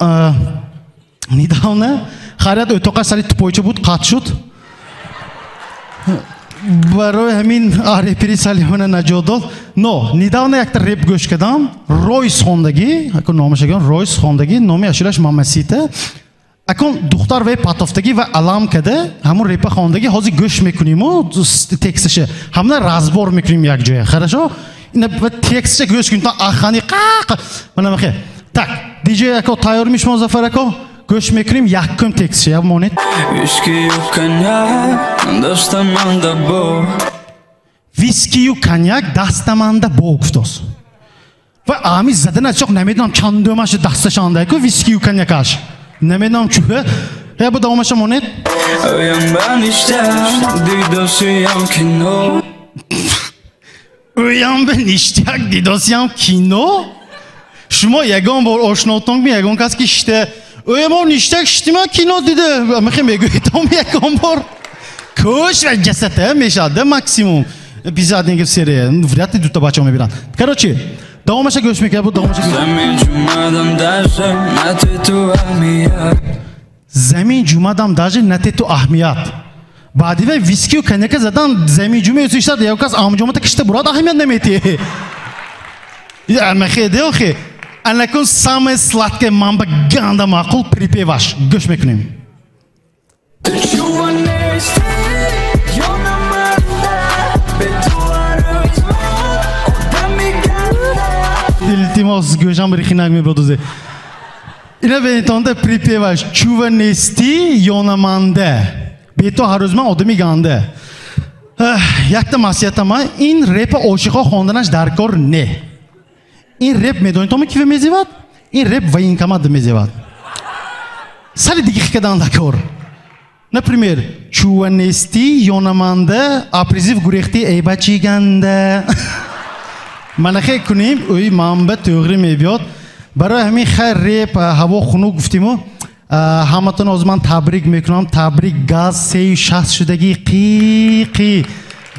Недавно харият o'toqa сари тупойча буд, қатъ шуд. Барои ҳамин репери сали мана наҷот дод. Но недавно якта реп гӯш кардам. Ройс хондагӣ, акун номаш аган Ройс хондагӣ, номи ашираш Мамасита. Акун духтар вай патофтагӣ ва алам када, ҳамун репа хондагӣ, ҳозир гӯш мекуниму тексташе. Ҳамна разбор мекунем якҷоя. Хорошо? Ина текстша гӯш кунем, ахани қақ. Мана махе. Так, диджей ако тайёр мишмо Зафар ако? Гӯш мекунем якум текстша, я монед. Вискию коньяк дастаманда бо. Вискию коньяк дастаманда бо гуфтос. Ва ами задана чоқ намедонам чандумаш дасташанда ку вискию коньякаш. Намедонам чӯ. Я бу давомаша монед. Оям ба ништяк дидосиям кино. Оям ба ништяк дидосиям кино? Шумо ягон бор ошнотон ми ягон кас ки шите. Оям ништяк шитима кино дида. Мехе мегӯйтам ягон бор. Кӯш ва ҷасата мешад максимум. Бизаднеги серия. Вряд ли дута бачаҳо мебинанд. Короче, давомаша гӯш мекунем, бу давомаша гӯш. Замин ҷумадам даже на тету аҳмият. Замин ҷумадам даже на тету аҳмият. Баъди вай вискию коньяка задан замин ҷума ёсиштад, як кас амҷомата кишта бурад аҳамият наметиҳ. Мехе деохе. Анакун самое сладкое ман ба ганда маъқул припеваш. Гӯш мекунем. Илтимос гӯшам рихинак мебодузе. Ина бенитонда припеваш чува нести ёнаманда. Бето ҳар рӯз ман одами ганда. Якта масиҳатама ин репа ошиқҳо хонданаш дар кор не. Ин реп медонитоме ки мезевад? Ин реп военкомат мезевад. Сали дигих кадан дар кор. Например, чува нести ёнаманда, а призив гурехти эй бачи ганда. Манахе кунем, ӯй манба тӯғри мебиёд. Барои ҳамин хайр реп ҳаво хунук гуфтиму. Ҳаматон оз ман табрик мекунам. Табрик газ 360 шудагӣ қи-қи.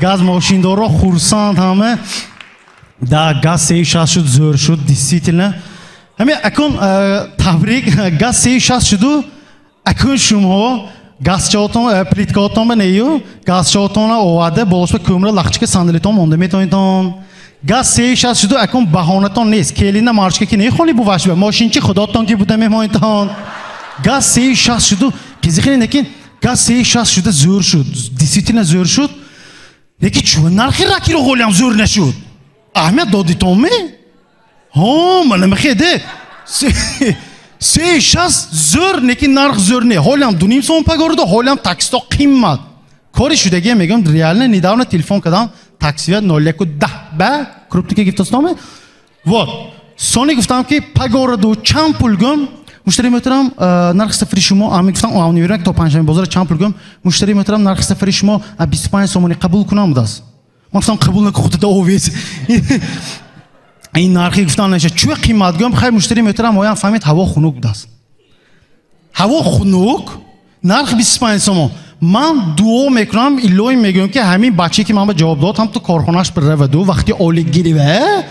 Газ мошиндоро хурсанд ҳама. Да, газ 360 шуд, зӯр шуд, действительно. Ҳамин акун табрик газ 360 шуду, акун шумоҳо газчаотон, плиткаотон ба нею, газчаотонро оварда, болошба кӯмра лахчика сандалитон монда метавонитон. Газ 3,60 шуду, акун баҳонатон нест. Келина маршка ки нехони буваш ба мошинчи худотон ки буда меҳмонтон. Газ 3,60 шуду, қизиқини лекин газ 3,60 шуда зӯр шуд. Действительно зӯр шуд. Лекин чу нархи ракиро ғолиям зӯр нашуд. Аҳамият додитон ме? Ҳо, мана мехеде. 3,60 зӯр, лекин нарх зӯр не. Ҳолиам 2,5 сом пагориду, ҳолиам таксито қиммат. Кори шудагия мегӯям, реально недавно телефон кардам, таксия 0,10 ба крупника гирифтастоме. Вот. Сони гуфтам ки пагораду чанд пул гум, муштари муҳтарам, нархи сафари шумо, ами гуфтам, универмаг то панҷшанбе бозора чанд пул гум, муштари муҳтарам, нархи сафари шумо 25 сомонӣ қабул кунам будааст. Ман гуфтам қабул накун, худата овез. Ин нархи гуфтам наша, чӯ қимат гум, хайр муштари муҳтарам, оям фаҳмид ҳаво хунук будааст. Ҳаво хунук, нарх 25 сомон. Ман дуо мекунам, илоҳӣ мегӯям ки ҳамин бачае ки ман ба ҷавоб дод, ҳам ту корхонааш бираваду вақти олик гирива,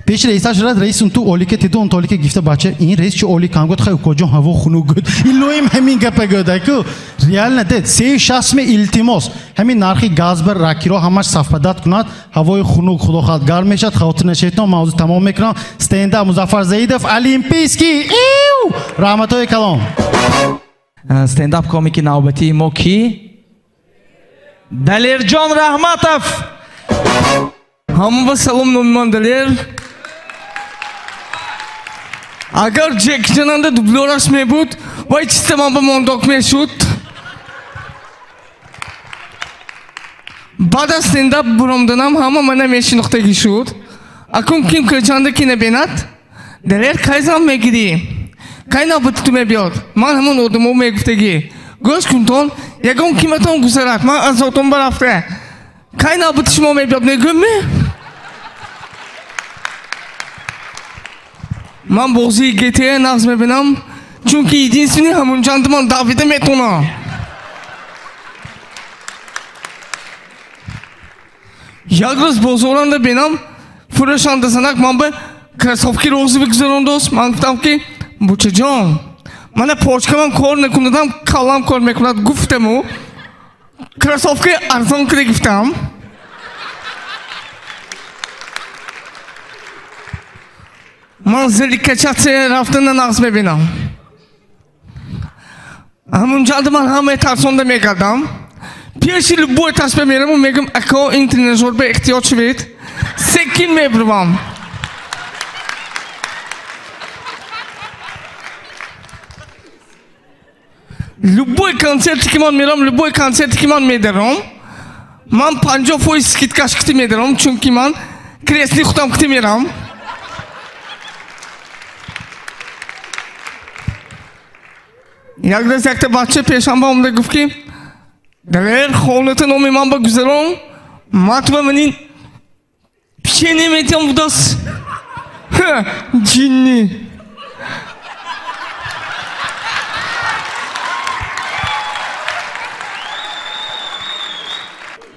пеш раисаш рад, раис он ту олика тиду, он толика гифта бача, ин раис чи олик кам гуфт, хай укоҷон ҳаво хунук гуфт. Илоҳим ҳамин гапа гуфт, аку реально дед 3,60 ме илтимос. Ҳамин нархи газ бар ракиро ҳамаш сафпадат кунад, ҳавои хунук худо хоҳад гарм мешавад, хавотир нашавед, мавзӯъ тамом мекунам. Стендап Музаффар Заидов, Олимпийский. Иу! Раҳматҳои калон. Стендап комики навбатии мо ки? Далерҷон Раҳматов. Ҳамба салом, номи ман Далер. Агар Ҷекҷананда дублёраш мебуд, вай чиста ман ба мондок мешуд. Баъд аз стендап буромданам ҳама мана мешинохтагӣ шуд. Акун ким кӯчанда ки набинад, Далер кай зан мегирӣ? Кай навбати ту мебиёд? Ман ҳамон одамо мегуфтагӣ. Гӯш кунтон, ягон киматон гузарад, ман аз отон барафта. Кай навбати шумо мебиёд, мегӯм ме? Ман бозии GTA нағз мебинам, чунки единственный ҳамончанд ман давида метонам. Як рӯз бозоранда бинам, фурӯшанда занак ман ба кроссовки розӣ бигузарондост. Ман гуфтам ки бучаҷон, мана почкамам кор накунадам, каллам кор мекунад, гуфтаму кроссовки арзон кида гуфтам. Ман зери качатсе рафтана нағз мебинам. Ҳамунҷанда ман ҳамаи тарсонда мегардам. Пеши любой ташба мераму мегӯм, ако ин тренажёр ба эҳтиёт шавед, секин мебурвам. Любой концерте ки ман мерам, любой концерте ки ман медарам, ман 50% скидкаш кити медарам, чунки ман кресли худам кити мерам. Як рӯз якта бача пешанба омада гуфт ки Далер, хоната номи ман ба гузарон, матва манин печенье метиҳам будааст. Ҷинни.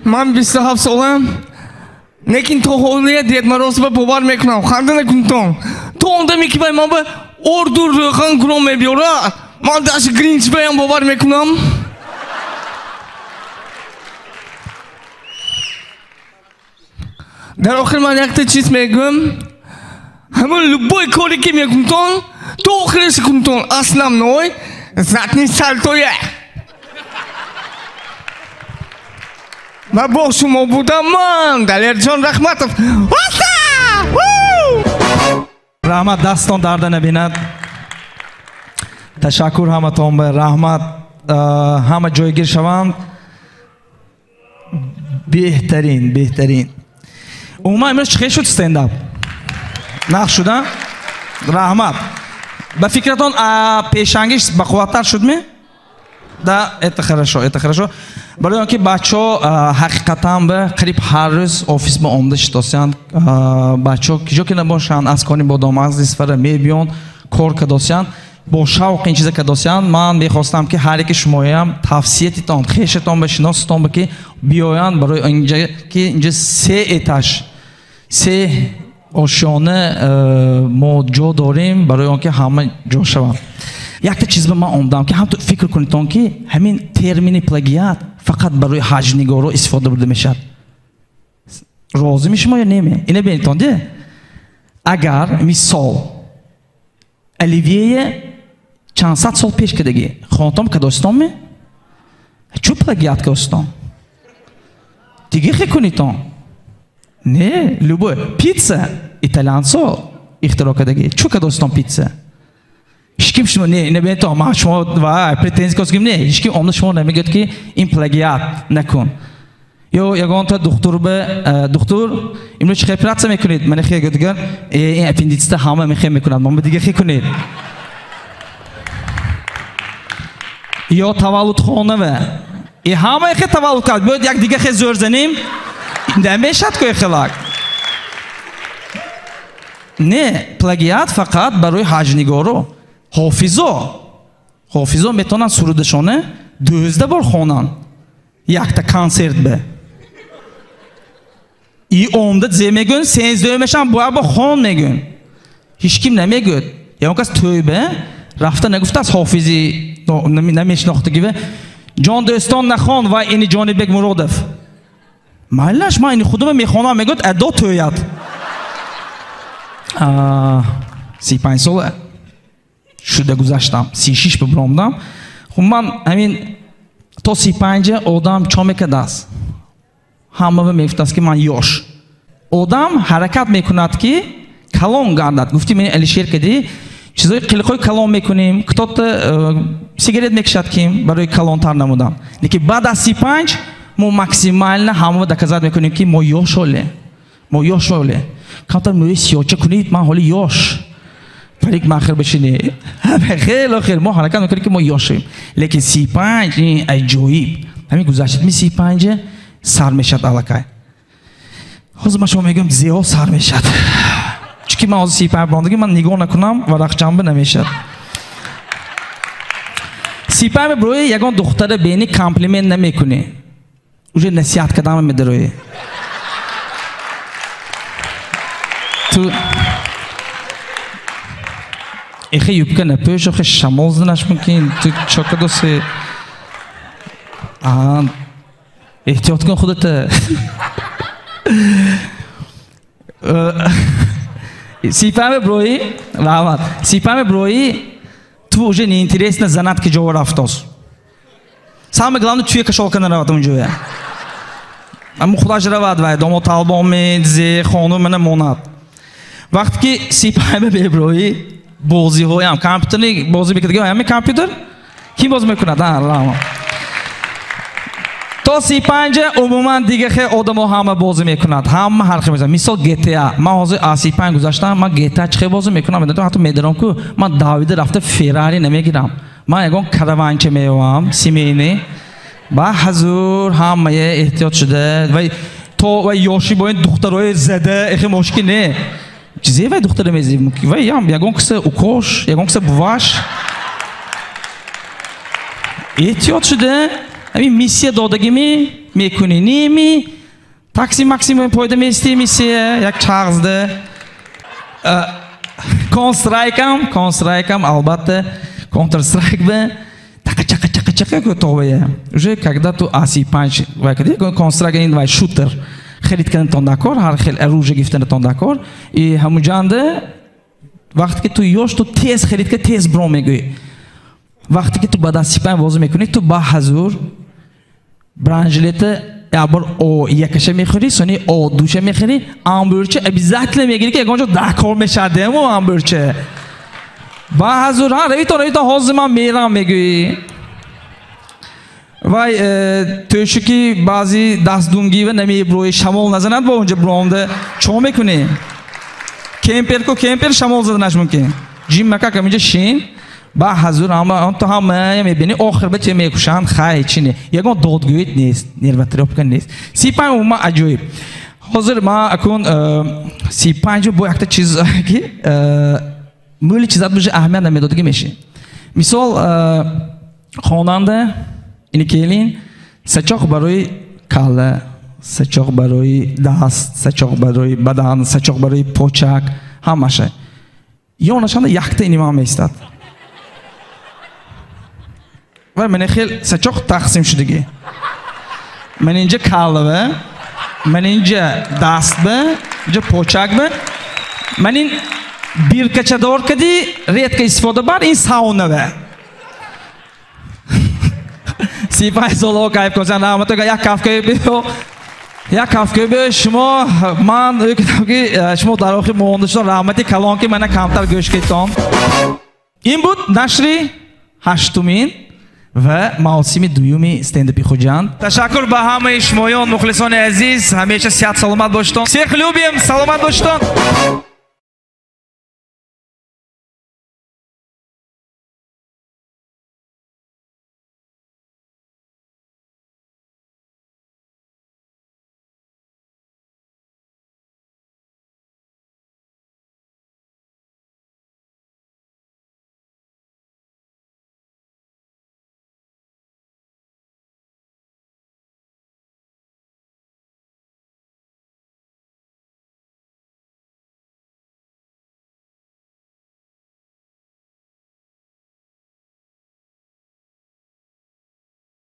Ман 27 солам, лекин то ҳолия Дед Мороз ба бовар мекунам, ханда накунтон. То он даме ки ман ба орду рӯған гуром мебиёрад, ман даже Гринч баям бовар мекунам. Дар охир ман якта чиз мегӯям, ҳамон любой коре ки мекунтон, то охираш кунтон, основной задний сальтоя. Ва бо шумо будам ман, Далерҷон Раҳматов. Раҳмат, дастон дарда набинад. Ташаккур ҳаматон ба раҳмат. Ҳама ҷойгир шаванд. Беҳтарин, беҳтарин. Умуман имрӯз чӣ хел шуд стендап? Нағз шуда? Раҳмат. Ба фикратон пешангиш бақувваттар шудми? Да, это хорошо, это хорошо. Барои он ки бачаҳо ҳақиқатан ба қариб ҳар рӯз офис ба омада шитосиянд. Бачаҳо ки ҷо ки набошанд, аз кони бодом, аз Исфара мебиёнд, кор кадосиянд, бо шавқ ин чиза кадосиянд. Ман мехостам ки ҳар яки шумоям тавсиятитон, хешатон ба шиносатон ба ки биёянд барои инҷа ки инҷа се этаж, се ошёна мо ҷо дорем барои он ки ҳама ҷо шаванд. Якта чиз ба ман омдам ки ҳамту фикр кунедтон ки ҳамин термини плагиат фақат барои ҳаҷнигоро истифода бурда мешавад. Розӣ мешумо ё неме? Ина бинетон де? Агар мисол Оливье чанд сад сол пеш кардагӣ, хонатон кадостон ме? Чӯ плагиат кадостон? Диге хе кунитон? Не, любой. Пицца итальянцо ихтироъ кардагӣ. Чӯ кадостон пицца? Ҳеч ким шумо не, ина бинетон, ман шумо вай претензия кардем не, ҳеч ким омада шумо намегӯяд ки ин плагиат накун. Ё ягонта духтур ба духтур имрӯз чӣ оператсия мекунед? Ман хе гӯяд, ин аппендицита ҳама мехе мекунад, ман ба дига хе кунед. Ё таваллудхонава. И ҳама хе таваллуд кард, бояд як дига хе зӯр занем, намешад ко хелак. Не, плагиат фақат барои ҳаҷнигоро. Ҳофизо. Ҳофизо метавонанд сурудашона 12 бор хонанд. Якта консерт бе. И омда зе мегӯн, сенздӯмешам бояд бо хон мегӯн. Ҳеч ким намегӯяд. Ягон кас тӯйбе рафта нагуфтааст ҳофизи намешинохтагиве. Ҷон дӯстон нахон ва ини Ҷонибек Муродов. Майлаш ман ини худума мехонам, мегӯяд адо тӯяд. 35 сола шуда гузаштам, 36 бибромдам. Хуб ман ҳамин то 35 одам чо мекардааст? Ҳамава мегуфтааст ки ман ёш. Одам ҳаракат мекунад ки калон гардад. Гуфти мени Алишер кади, чизои қилиқҳои калон мекунем, кто-то сигарет мекашад ким барои калонтар намудан. Лекин баъд аз 35 мо максимально ҳамава доказат мекунем ки мо ёш ҳоле. Мо ёш ҳоле. Камтар мӯи сиёча кунед, ман ҳоли ёш. Парикмахер бишинед. Хеле хеле мо ҳаракат мекунем ки мо ёшем. Лекин 35 ин аҷоиб. Ҳамин гузаштами 35 сар мешад аллакай. Ҳозир ман шумо мегӯям зеҳо сар мешад. Чунки ман ҳозир 35 бондагӣ ман нигоҳ накунам варақчамба намешад. 35 брои ягон духтара бени комплимент намекунӣ. Уже насиҳат кардам медароӣ. Ту эхе юбка напӯш, охе шамол занаш мумкин. Ту чо кардоси? Эҳтиёт кун худата. 35 брои, раҳмат. 35 брои ту уже неинтересно занат ки ҷо рафтос. Самое главное туя кашолка наравад унҷоя. Аммо худаш равад вай, домо талбон ме, зе хонум мена монад. Вақте ки 35 беброи бозиҳоям, компютерни бозӣ мекард, ҳами компютер? Ким бозӣ мекунад? Раҳмат. То 35 умуман дига хе одамо ҳама бозӣ мекунад, ҳама ҳар хел мезанад. Мисол GTA. Ман ҳозир аз 35 гузаштам, ман GTA чӣ хел бозӣ мекунам? Медонам, ҳатто медонам ку ман давида рафта Феррари намегирам. Ман ягон караванча меёвам, семейный. Ба ҳазур ҳамае эҳтиёт шуда ва то ва ёши бо ин духтарои зада эхе мошки не. Чизе вай духтара мезӣ? Вай ям ягон киса укош, ягон киса буваш. Эҳтиёт шуда ҳамин миссия додагими мекунӣ, неми такси максимум пойда местӣ миссия як чағзда. Констрайкам албатта Counter Strike бе така чака чака чака готовая. Уже когда ту AC5 вай кади Counter Strike ин вай шутер харид кардан дакор, ҳар хел оружие гирифтан дакор и ҳамуҷанда вақте ки ту ёш ту тез харид ка тез бро мегӯӣ. Вақте ки ту ба даст 35 бозӣ мекунӣ ту ба ҳазур бранжилета як бор о якаша мехӯрӣ, сони о душа мехӯрӣ, амбурча обязательно мегирӣ ки ягон ҷо дакор мешавад дему амбурча. Ба ҳазур ҳа равитон равитон ҳозир ман мерам мегӯӣ. Вай тӯшу ки баъзи дастдунгива намеброи шамол назанад бо онҷа бромда чо мекунӣ? Кемпер ку кемпер шамол заданаш мумкин. Ҷим макак ҳаминҷа шин. Ба ҳазур ҳама он ту ҳама мебинӣ охир ба че мекушанд хай чи не. Ягон додгӯит нест, нервотрёпка нест. 35 умуман аҷоиб. Ҳозир ман акун 35 бо якта чиз ки мӯли чизат бужа аҳамият намедодагӣ мешӣ. Мисол хонанда ини келин сачоқ барои калла, сачоқ барои даст, сачоқ барои бадан, сачоқ барои почак, ҳамаша. Ёнашанда якта ини ман меистад. Ва ман хел сачоқ тақсим шудагӣ. Ман инҷа каллава, Ман инҷа даст ба, инҷа почак ба. Ман ин биркачадор кади редко истифода бар ин сауна ба. 35 соло кайф кунсан, раҳмат, як кафкаи биё. Як кафкаи биё шумо ман ӯ ки шумо дар охир монда шуд, раҳмати калон ки мана камтар гӯш кардон. Ин буд нашри ҳаштумин ва мавсими дуюми стендапи Хуҷанд. Ташаккур ба ҳамаи шумоён, мухлисони азиз, ҳамеша сиҳат саломат бошедон. Всех любим, саломат бошедон.